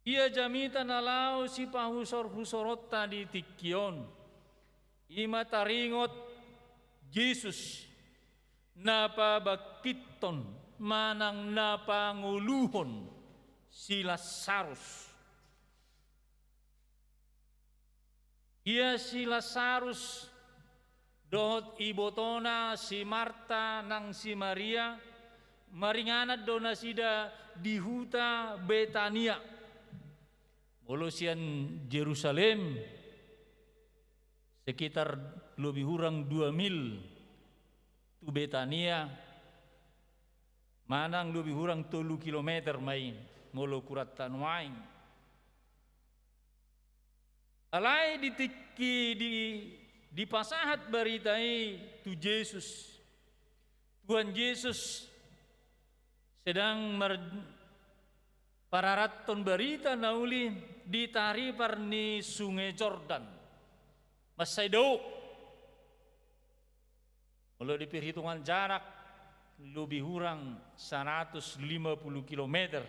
Ia jamita na laho sipahusorhusoronta di tingki on, i ma taringot Jesus na pabangkithon manang na pangoluhon si Lasarus. Ia si Lasarus dohot ibotona si Marta nang si Maria, maringanan do nasida di huta Betania. Molo sian Jerusalem, sekitar lobi hurang dua mil tu Betania, manang lobi hurang tolu kilometer ma i, molo ukuranta nuaeng. Alai di tingki di, dipasahat barita i tu Jesus, Tuhan Jesus sedang mar-, pararathon barita na uli di taripar ni Sunge Jordan. Mansai dao. Molo di perhitungan jarak, lobi hurang saratus lima pulu kilometer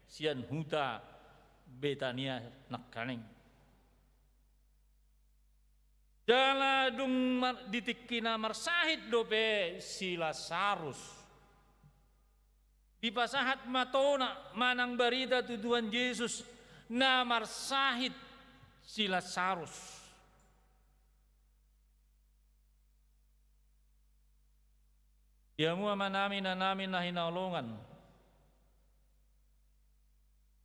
sian huta Betania nangkaning. Jala dung mar-, di tingki na marsahit dope si Lasarus, dipasahat ma tona manang barita tu Tuhan Jesus na marsahit si Lasarus. Di hamu amanami, inanami na hinaholongan,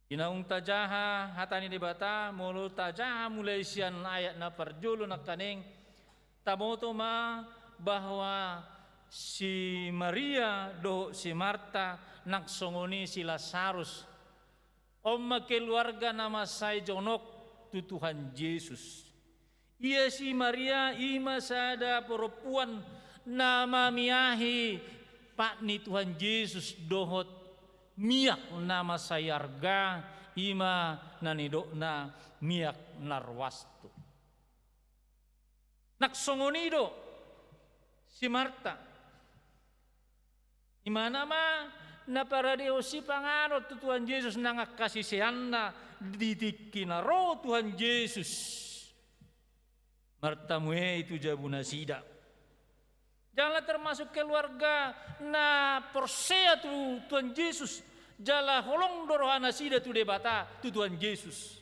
di naung tajaha hata ni Debata, molo tajaha mulai sian ayat na parjolo nangkaning, taboto ma bahwa si Maria dohot si Marta nang songon i si Lasarus. On ma keluarga na mansai jonok tu Tuhan Jesus. Ia si Maria i ma sada perempuan na mamiahi pat ni Tuhan Jesus dohot miak na mansai arga, i ma na nidokna miak narwastu. Nang songon i do si Marta. Imana ma na paradehon sipanganon tu Tuhan Jesus nang angka siseanna di tingki na ro Tuhan Jesus martamuei tu jabu nasida. Jala termasuk keluarga na porsea tu Tuhan Jesus, jala holong do roha nasida tu Debata, tu Tuhan Jesus.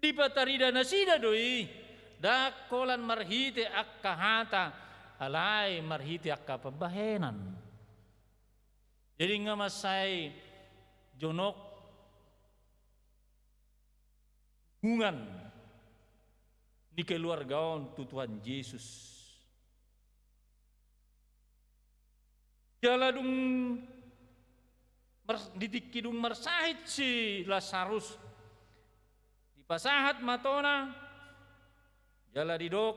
Dipatarida nasida do i, ndang holan marhite angka hata, alai marhite angka pambahenan. Jadi nga mansai jonok hubungan ni keluarga on tu Tuhan Jesus. Jala dung mars-, di tingki dung marsahit si Lasarus, dipasahat ma tona, jala didok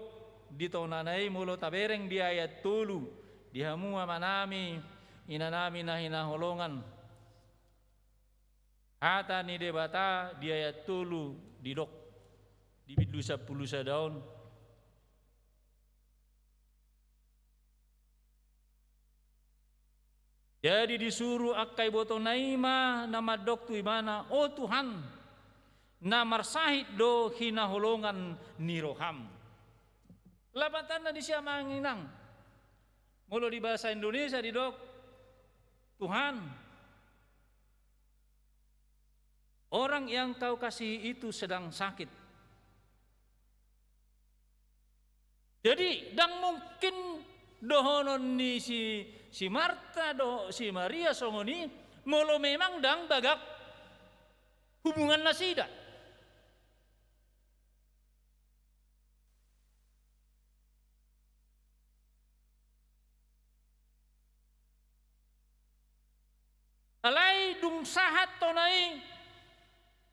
di tonana i, molo tabereng di ayat tolu, di hamu amanami, inanami na hinaholongan. Hata ni Debata di ayat tolu didok, di bindu sampulu sada on. Jadi disuru angka ibotona i ma na mandok tu ibana, "O Tuhan, na marsahit do hinaholongan ni roham." Lapatanna di si amang inang. Molo di bahasa Indonesia didok, "Tuhan, orang yang kau kasihi itu sedang sakit." Jadi, ndang mungkin dohonon ni si si Marta dohot si Maria songon i, molo memang ndang bagak hubungan nasida. Alai dung sahat tona i,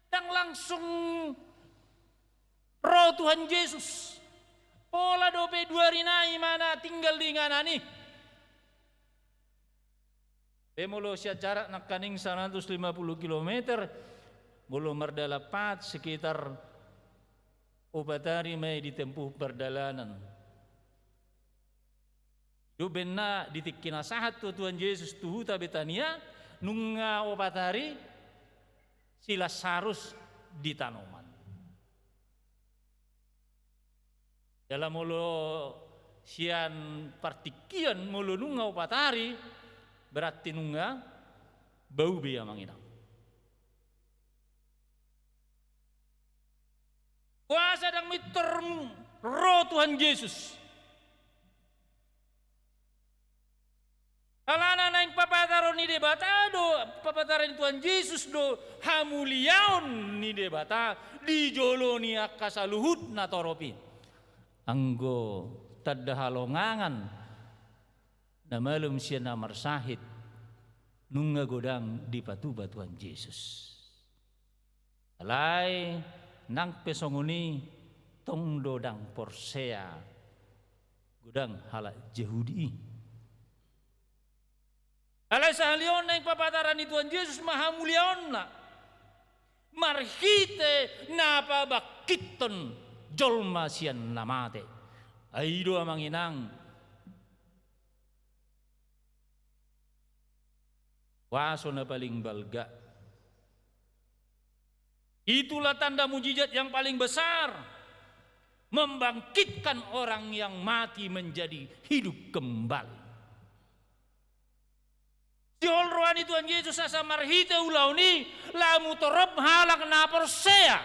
ndang langsung ro Tuhan Jesus. Pola dope dua ari nai ma na tinggal di inganan i. Pe molo sian jarak nangkaning saratus lima puluh kilometer, molo mardalan pat sekitar opat ari ma i ditempuh pardalanan. Dope na di tingki na sahat tu Tuhan Jesus tu huta Betania, nunga opat ari si Lasarus di tanoman. Jala molo sian partingkian molo nunga opat ari, berarti nunga bau be ia manginang. Kuasa ndang mintor ro Tuhan Jesus. Alana naeng papataron ni Debata do, papataron ni Tuhan Jesus do hamuliaon ni Debata di jolo ni angka saluhut na torop i. Anggo tanda halongangan na malum sian na marsahit, nunga godang dipatupa Tuhan Jesus. Alai nang pe songon i, tong do ndang porsea godang halak Jahudi i. Alai sahali on naeng papataran ni Tuhan Jesus ma hamuliaonna marhite na pabangkithon jolma sian na mate. Ai i do amang inang kuaso na paling balga. Itulah tanda mujizat yang paling besar, membangkitkan orang yang mati menjadi hidup kembali. Sihol roha ni Tuhan Jesus asa marhite ulaon i lamu torop halak na porsea.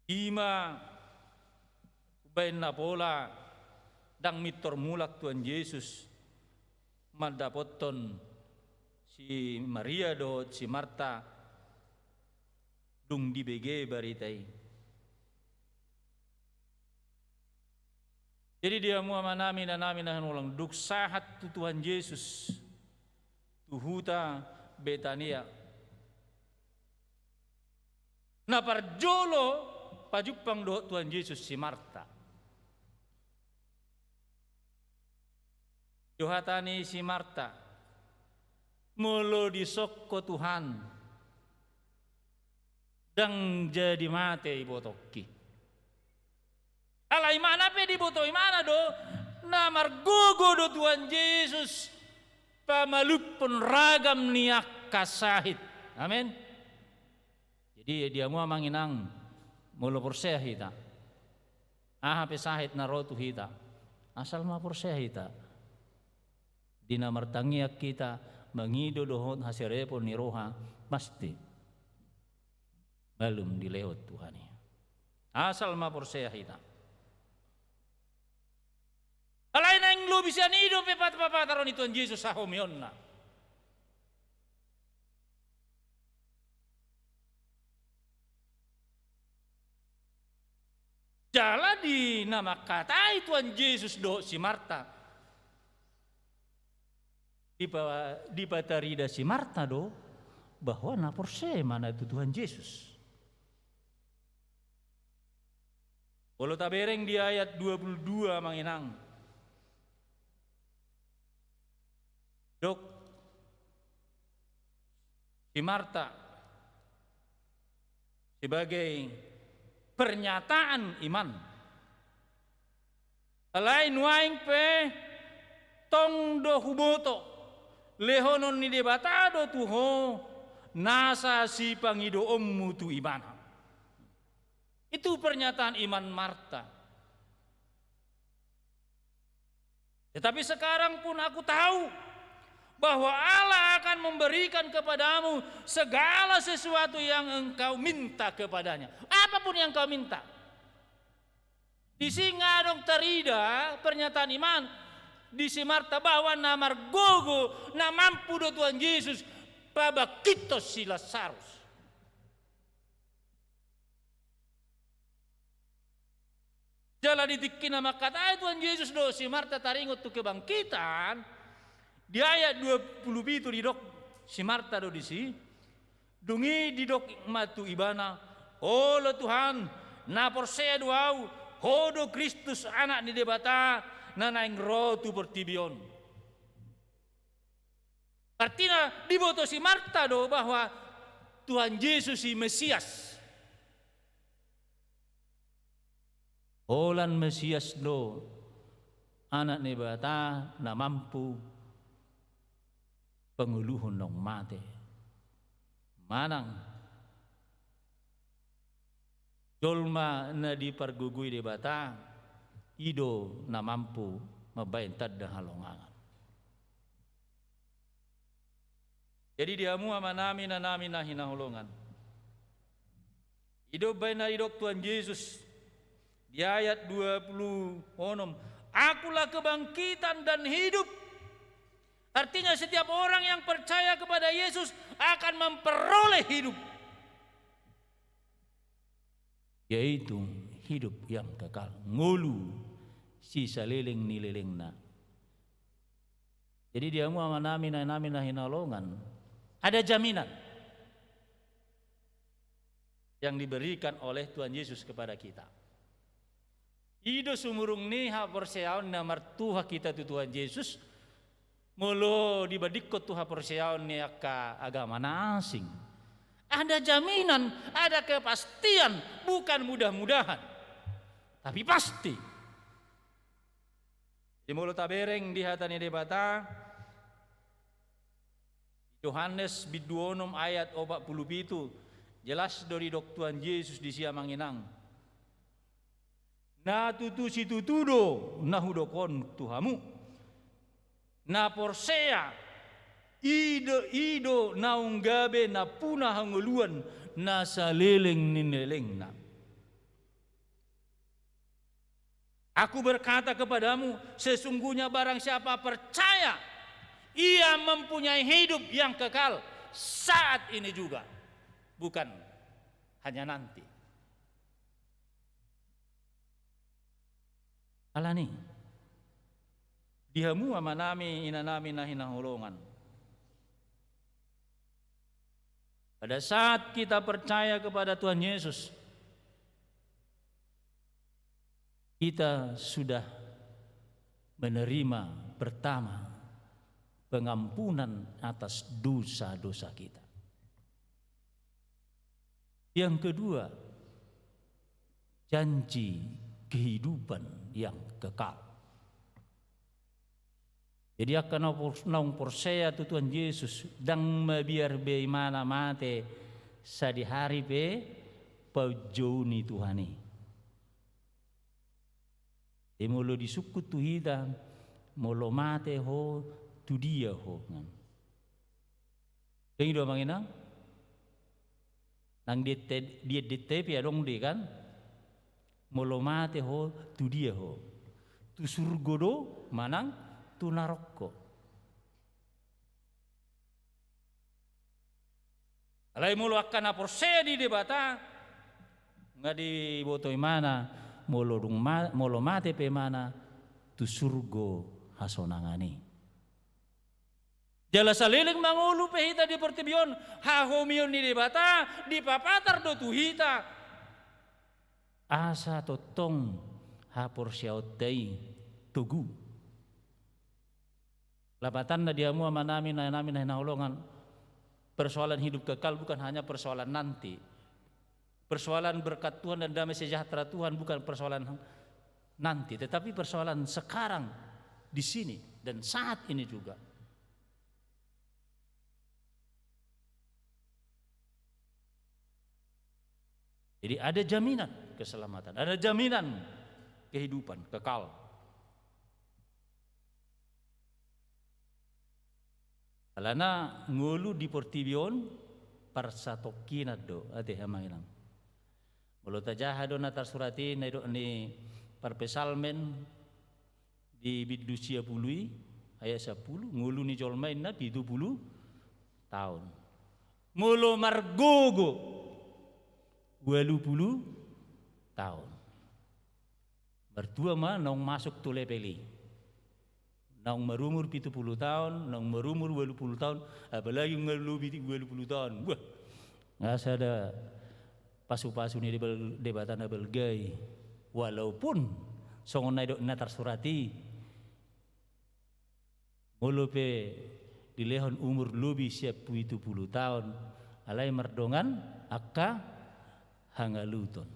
Ima umbaen na pola ndang mintor mulak Tuhan Jesus mandapothon si Maria dohot si Marta dung dibege barita i. Jadi di hamu amanami, inanami na hinaholongan, dung sahat tu Tuhan Jesus tu huta Betania, na parjolo pajumpang dohot Tuhan Jesus si Marta. Di hata ni si Marta, molo dison Ho Tuhan, ndang jadi mate ibotongki. Alai imana pe diboto imana do, na margogo do Tuhan Jesus pamalumhon ragam ni angka sahit. Amen. Jadi di hamu amang inang, molo porsea hita, aha pe sahit na ro tu hita, asal ma porsea hita. Di na martangiang hita, mangido dohot haserepon ni roha, pasti malum dilehon Tuhan i. Asal ma porsea hita. Alai naeng lobi sian i dope pat-, papataron ni Tuhan Jesus hahomeonna. Jala di na mangkatai Tuhan Jesus dohot si Marta, dipa-, dipatarida si Marta do bahwa na porsea imana tu Tuhan Jesus. Molo tabereng di ayat dua puluh dua, amang inang, didok si Marta sebagai pernyataan iman. Alai nuaeng pe tong do huboto lehonon ni Debata do tu ho nasa sipangidoonmu tu ibana. Itu pernyataan iman Marta. Tetapi sekarang pun aku tahu bahwa Allah akan memberikan kepadamu segala sesuatu yang engkau minta kepada-Nya. Apa pun yang kau minta. Disi nga adong tarida pernyataan iman di si Marta bahwa na margogo, na mampu do Tuhan Jesus pabangkithon si Lasarus. Jala di tingki na mangkatai Tuhan Jesus dohot si Marta taringot tu kebangkitan, di ayat dua pulu pitu didok si Marta do disi, dung i didok ma tu Ibana, "Olo Tuhan, na porsea do ahu, Ho do Kristus, Anak ni Debata, na naeng ro tu portibi on." Artina diboto si Marta do bahwa Tuhan Jesus i Mesias. Holan Mesias do, Anak ni Debata na mampu pangoluhon naung mate. Manang jolma na dipargogoi Debata, i do na mampu mambahen tanda halongangan. Jadi di hamu amanami, inanami na hinaholongan, i do umbahen na didok Tuhan Jesus di ayat dua pulu onom, "Akulah kebangkitan dan hidup." Artinya, setiap orang yang percaya kepada Yesus akan memperoleh hidup, yaitu hidup yang kekal, ngolu sisaleleng ni lelengna. Jadi di hamu amanami, inanami na hinaholongan, ada jaminan yang diberikan oleh Tuhan Yesus kepada kita. I do sumurung ni haporseaon na martuha hita tu Tuhan Jesus, molo dibandingkon tu haporseaon ni angka agama na asing. Ada jaminan, ada kepastian, bukan mudah-mudahan, tapi pasti. Jadi molo tabereng di hata ni Debata, Johannes bindu onom ayat opat pulu pitu, jelas do didok Tuhan Jesus disi, amang inang. Na tutu situtu do na hudok on tu hamu. Na porsea, i do, i do naung gabe nampuna hangoluan na saleleng ni lelengna. Aku berkata kepadamu, sesungguhnya barang siapa percaya, ia mempunyai hidup yang kekal saat ini juga, bukan hanya nanti. Alani, di hamu amanami, inanami na hinaholongan, pada saat kita percaya kepada Tuhan Yesus, kita sudah menerima pertama pengampunan atas dosa-dosa kita. Yang kedua, janji kehidupan yang kekal. Jadi angka naung por-, naung porsea tu Tuhan Jesus, ndang mabiar be imana mate sadihari pe paunjou ni Tuhan i. Jadi molo disungkun tu hita, molo mate ho, tu dia ho? Kan? Dang i do, amang inang? Nang di ente, di ente pe adong do i, kan? Molo mate ho, tu dia ho? Tu surgo do manang tu narokko? Alai molo angka na porsea di Debata, nga diboto imana, molo dung ma-, molo mate pe imana, tu surgo hasonangan i. Jala saleleng mangolu pe hita di portibi on, hahomion ni Debata dipapatar do tu hita, asa tongtong haporseaonta i togu. Lapatanna di hamu amanami, inanami na hinaholongan, persoalan hidup kekal bukan hanya persoalan nanti. Persoalan berkat Tuhan dan damai sejahtera Tuhan bukan persoalan nanti, tetapi persoalan sekarang, di sini, dan saat ini juga. Jadi ada jaminan keselamatan, ada jaminan kehidupan kekal. Alana ngolu di portibi on parsatongkinan do, ate amang inang. Molo tajaha do na tarsurat i, na nidok ni parpsalmen di bindu sia pulu i, ayat sampulu, ngolu ni jolma ninna pitu pulu taon. Molo margogo, ualu pulu taon. Martua ma naung masuk tu level i. Naung marumur pitu pulu taon, naung marumur ualu pulu taon, apalagi nga lobi ualu pulu taon. Wah, nga sada pasu-pasu ni Debal-, Debata na balga i. Walaupun songon na nidok na tarsurat i, molo pe dilehon umur lobi sian pitu pulu taon, alai mardongan angka hangaluton.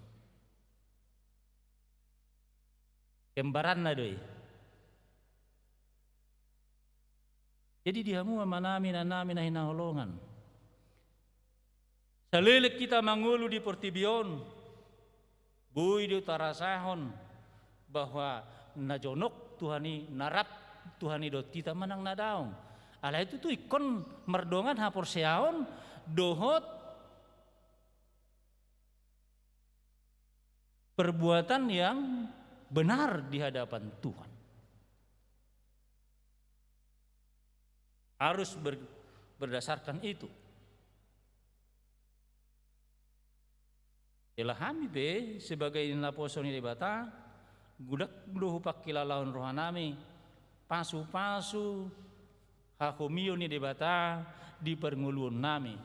Kembaranna do i. Jadi di hamu amanami, inanami na hinaholongan, saleleng hita mangolu di portibi on, boi do tarasahon bahwa na jonok Tuhan i, na rap Tuhan i dohot hita manang na daong. Alai tutu ingkon mardongan haporseaon dohot perbuatan yang benar di hadapan Tuhan. Harus ber-, berdasarkan itu. Jala hami pe sebagai naposo ni Debata, godang do hupangkilalahon rohanami pasu-pasu hahomion ni Debata di parngoluonnami.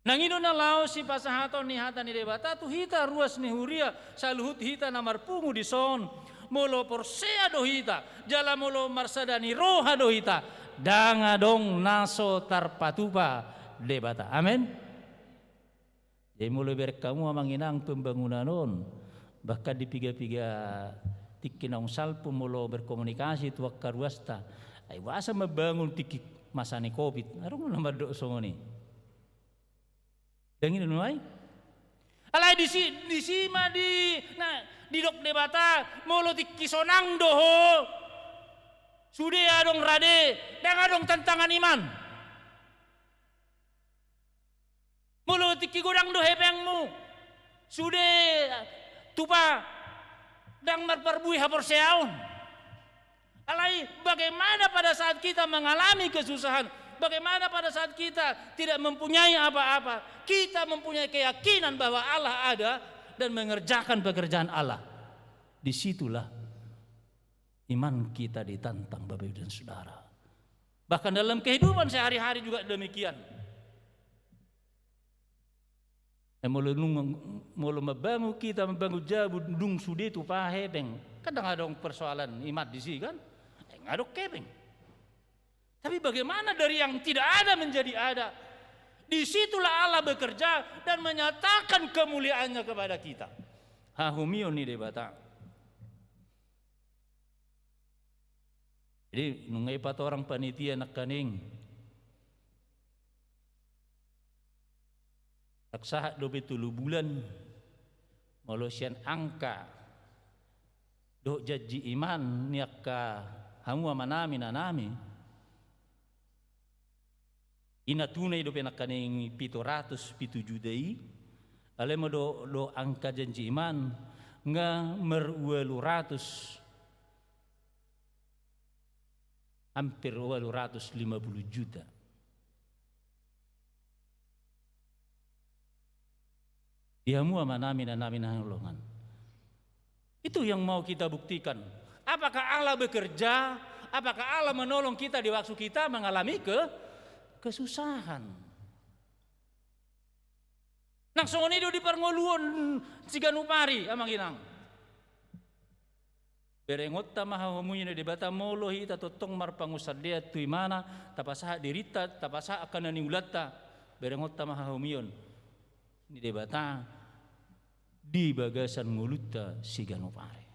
Nang i do na laho sipasahaton ni hata ni Debata tu hita ruas ni huria, saluhut hita na marpungu dison. Molo porsea do hita, jala molo marsada ni roha do hita, ndang adong na so tarpatupa Debata. Amen. Jadi molo ibereng hamu amang inang pembangunan on, bahkan di piga-piga tingki naung salpu molo berkomunikasi tu angka ruasta, ai boasa mambangun tingki masa ni covid, adong na mandok songon i. Ndang i do nuaeng. Alai disi, disi ma di, na, didok Debata, molo tingki sonang do ho, sude adong rade, ndang adong tantangan iman. Molo tingki godang do hepengmu, sude tupa, ndang marparbue haporseaon. Alai bagaimana pada saat kita mengalami kesusahan, bagaimana pada saat kita tidak mempunyai apa-apa, kita mempunyai keyakinan bahwa Allah ada dan mengerjakan pekerjaan Allah. Di situlah iman kita ditantang, Bapak Ibu dan Saudara. Bahkan dalam kehidupan sehari-hari juga demikian. Eh, molo nung, molo mambangun hita, mambangun jabu, dung sude tupa hepeng, kan ndang adong persoalan iman disi kan? Eh, ndang adong hepeng. Tapi bagaimana dari yang tidak ada menjadi ada? Di situlah Allah bekerja dan menyatakan kemuliaan-Nya kepada kita. Hahomion ni Debata. Jadi nunga ipatorang panitia nangkaning, ndang sahat dope tolu bulan molo sian angka dohot janji iman ni angka hamu amanami, inanami. I na tuna i dope nangkaning pitu ratus pitu juta i, alai molo do, do angka janji iman nga marualu ratus, hampir ualu ratus lima puluh juta. Di hamu amanami, inanami na hinaholongan. Itu yang mau kita buktikan. Apakah Allah bekerja? Apakah Allah menolong kita di waktu kita mengalami ke-, kesusahan? Nang songon i do di parngoluon siganup ari, amang inang. Berengonta ma hahomion ni Debata, molo hita tongtong marpangunsandean tu Ibana, tapasahat dirinta, tapasahat angka na niulanta, berengonta ma hahomion ni Debata di bagasan ngolunta siganup ari.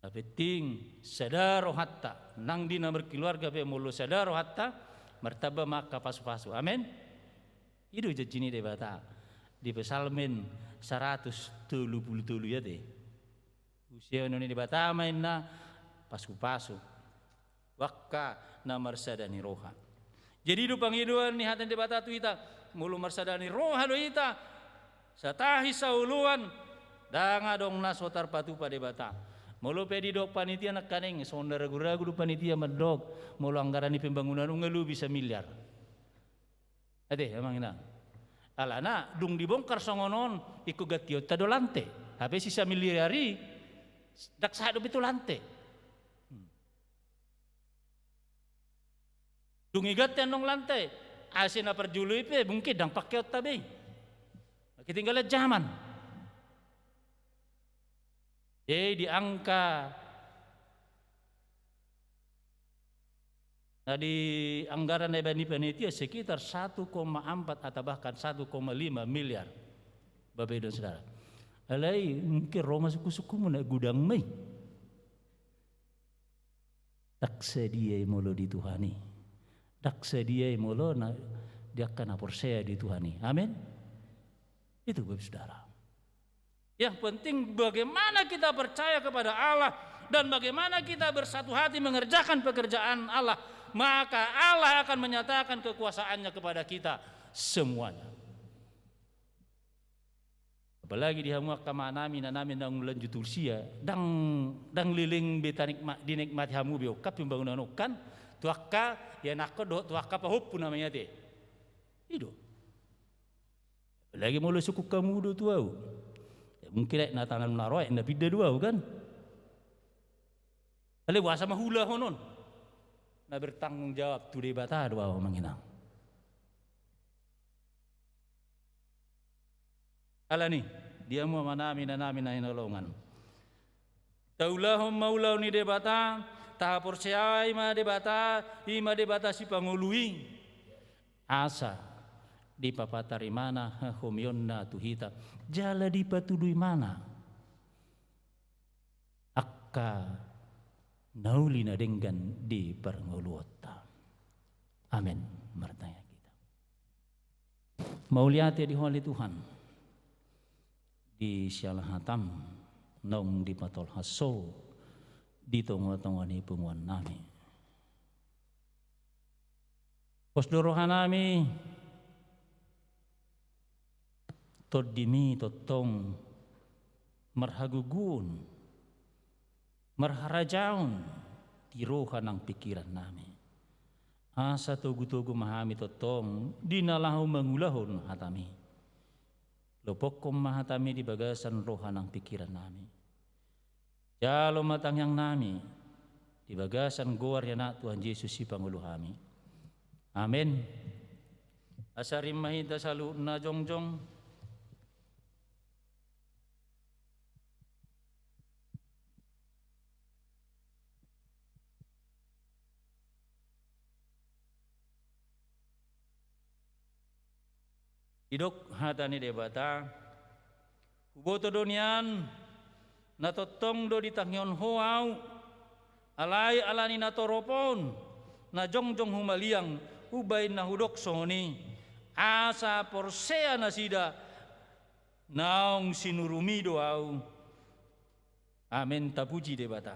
Na penting sada rohanta, nang di na markeluarga pe molo sada rohanta, martamba ma angka pasupasu. Amen. I do janji ni Debata di Psalmen saratus tolu pulu tolu i ate. Huseaon ni Debata ma inna pasupasu. Angka na marsada ni roha. Jadi do pangidoan ni hata ni Debata tu hita, molo marsada ni roha do hita, satahi saoloan, ndang adong na so tarpatupa Debata. Molo pe didok panitia nangkaning, songon na ragu-ragu do panitia mandok, molo anggaran ni pembangunan on nga lobi samiliar. Ate, amang inang. Alana, dung dibongkar songon on, ingkon gantionta do lante. Hape si samiliar i, ndang sahat dope tu lante. Hmm. Dung diganti annon lante, A C na parjolo i pe mungkin ndang pakeonta be. Ketinggalan zaman. Jadi di angka na di anggaran na dibaen ni panitia sekitar satu koma empat atau bahkan satu koma lima miliar. Bapak Ibu dan Saudara. Alai mungkin ro ma sungkun-sungkunmuna, gudang ma i. Ndang sadia i molo di Tuhan i. Ndang sadia i molo na, di angka na porsea di Tuhan i. Amin. Itu, Bapak Saudara. Yang penting bagaimana kita percaya kepada Allah dan bagaimana kita bersatu hati mengerjakan pekerjaan Allah, maka Allah akan menyatakan kekuasaan-Nya kepada kita semuanya. Apalagi di hamu angka amanami, inanami naung lanjut usia, ndang, ndang leleng be tanikma-, dinikmati hamu be on kan pembangunan on kan, tu angka ianakhon dohot tu angka pahompu na mate. I do. Apalagi molo sungkun hamu do tu ahu. Ya, mungkin aek na tanam na ro, aek na pinda do ahu kan. Alai boasa ma huulahon on? Na bertanggung jawab tu Debata do ahu, amang inang. Alani, di hamu amanami, inanami na hinaholongan. Taulahon ma ulaon ni Debata, tahaporseai ma Debata, i ma Debata sipangolu i. Asa dipapatarimana hahomionna tu hita, jala dipatuduimana angka na uli na denggan di parngoluonta. Amen. Martangiang hita. Mauliate di Ho ale Tuhan, di siala hataM naung dipatolhas Ho di tonga-tonga ni punguannami. Pos do rohanami, TondiMi tongtong marhagogoon, marharajaon di roha nang pingkirannami. Asa togu-togu ma hami tongtong di na laho mangulahon hataMi. Lopokkon ma hataMi di bagasan roha nang pingkirannami. Jalo ma tangiangnami di bagasan goar ni Anak Tuhan Jesus sipangolu hami. Amen. Asa rim ma hita saluhutna jongjong. Didok hata ni Debata, huboto do nian, na tongtong do ditangihon Ho ahu, alai ala ni na torop on, na jongjong humaliang, umbahen na hudok songon i, asa porsea nasida, naung sinuruMi do ahu. Amen, tapuji Debata.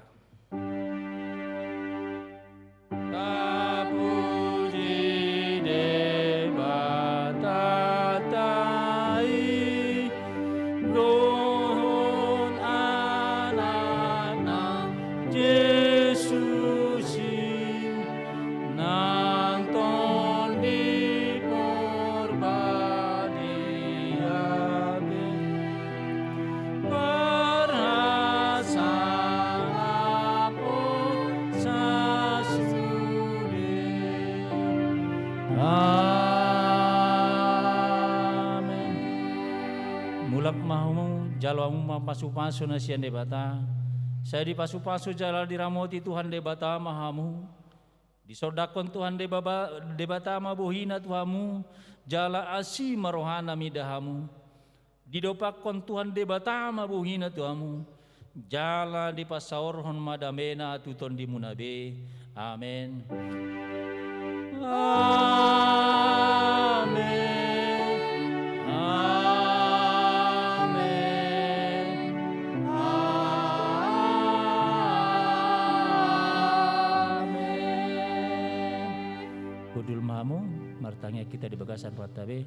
Tapuji Debata tai, dohot Anakna Jesus i, nang Tondi Porbadia be, parhasangapon sasude. Amen. Mulak ma hamu, jalo hamu ma pasu-pasu na sian Debata. Sai dipasu-pasu jala diramoti Tuhan Debata ma hamu. Disondangkon Tuhan Debaba-, Debata ma bohiNa tu hamu, jala asi ma rohaNa mida hamu. Didompakkon Tuhan Debata ma bohiNa tu hamu, jala dipasaorhon ma dameNa tu tondimuna be. Amen. Amen. Amen. Amen. Hamu, martangiang hita di bagasan rohanta be.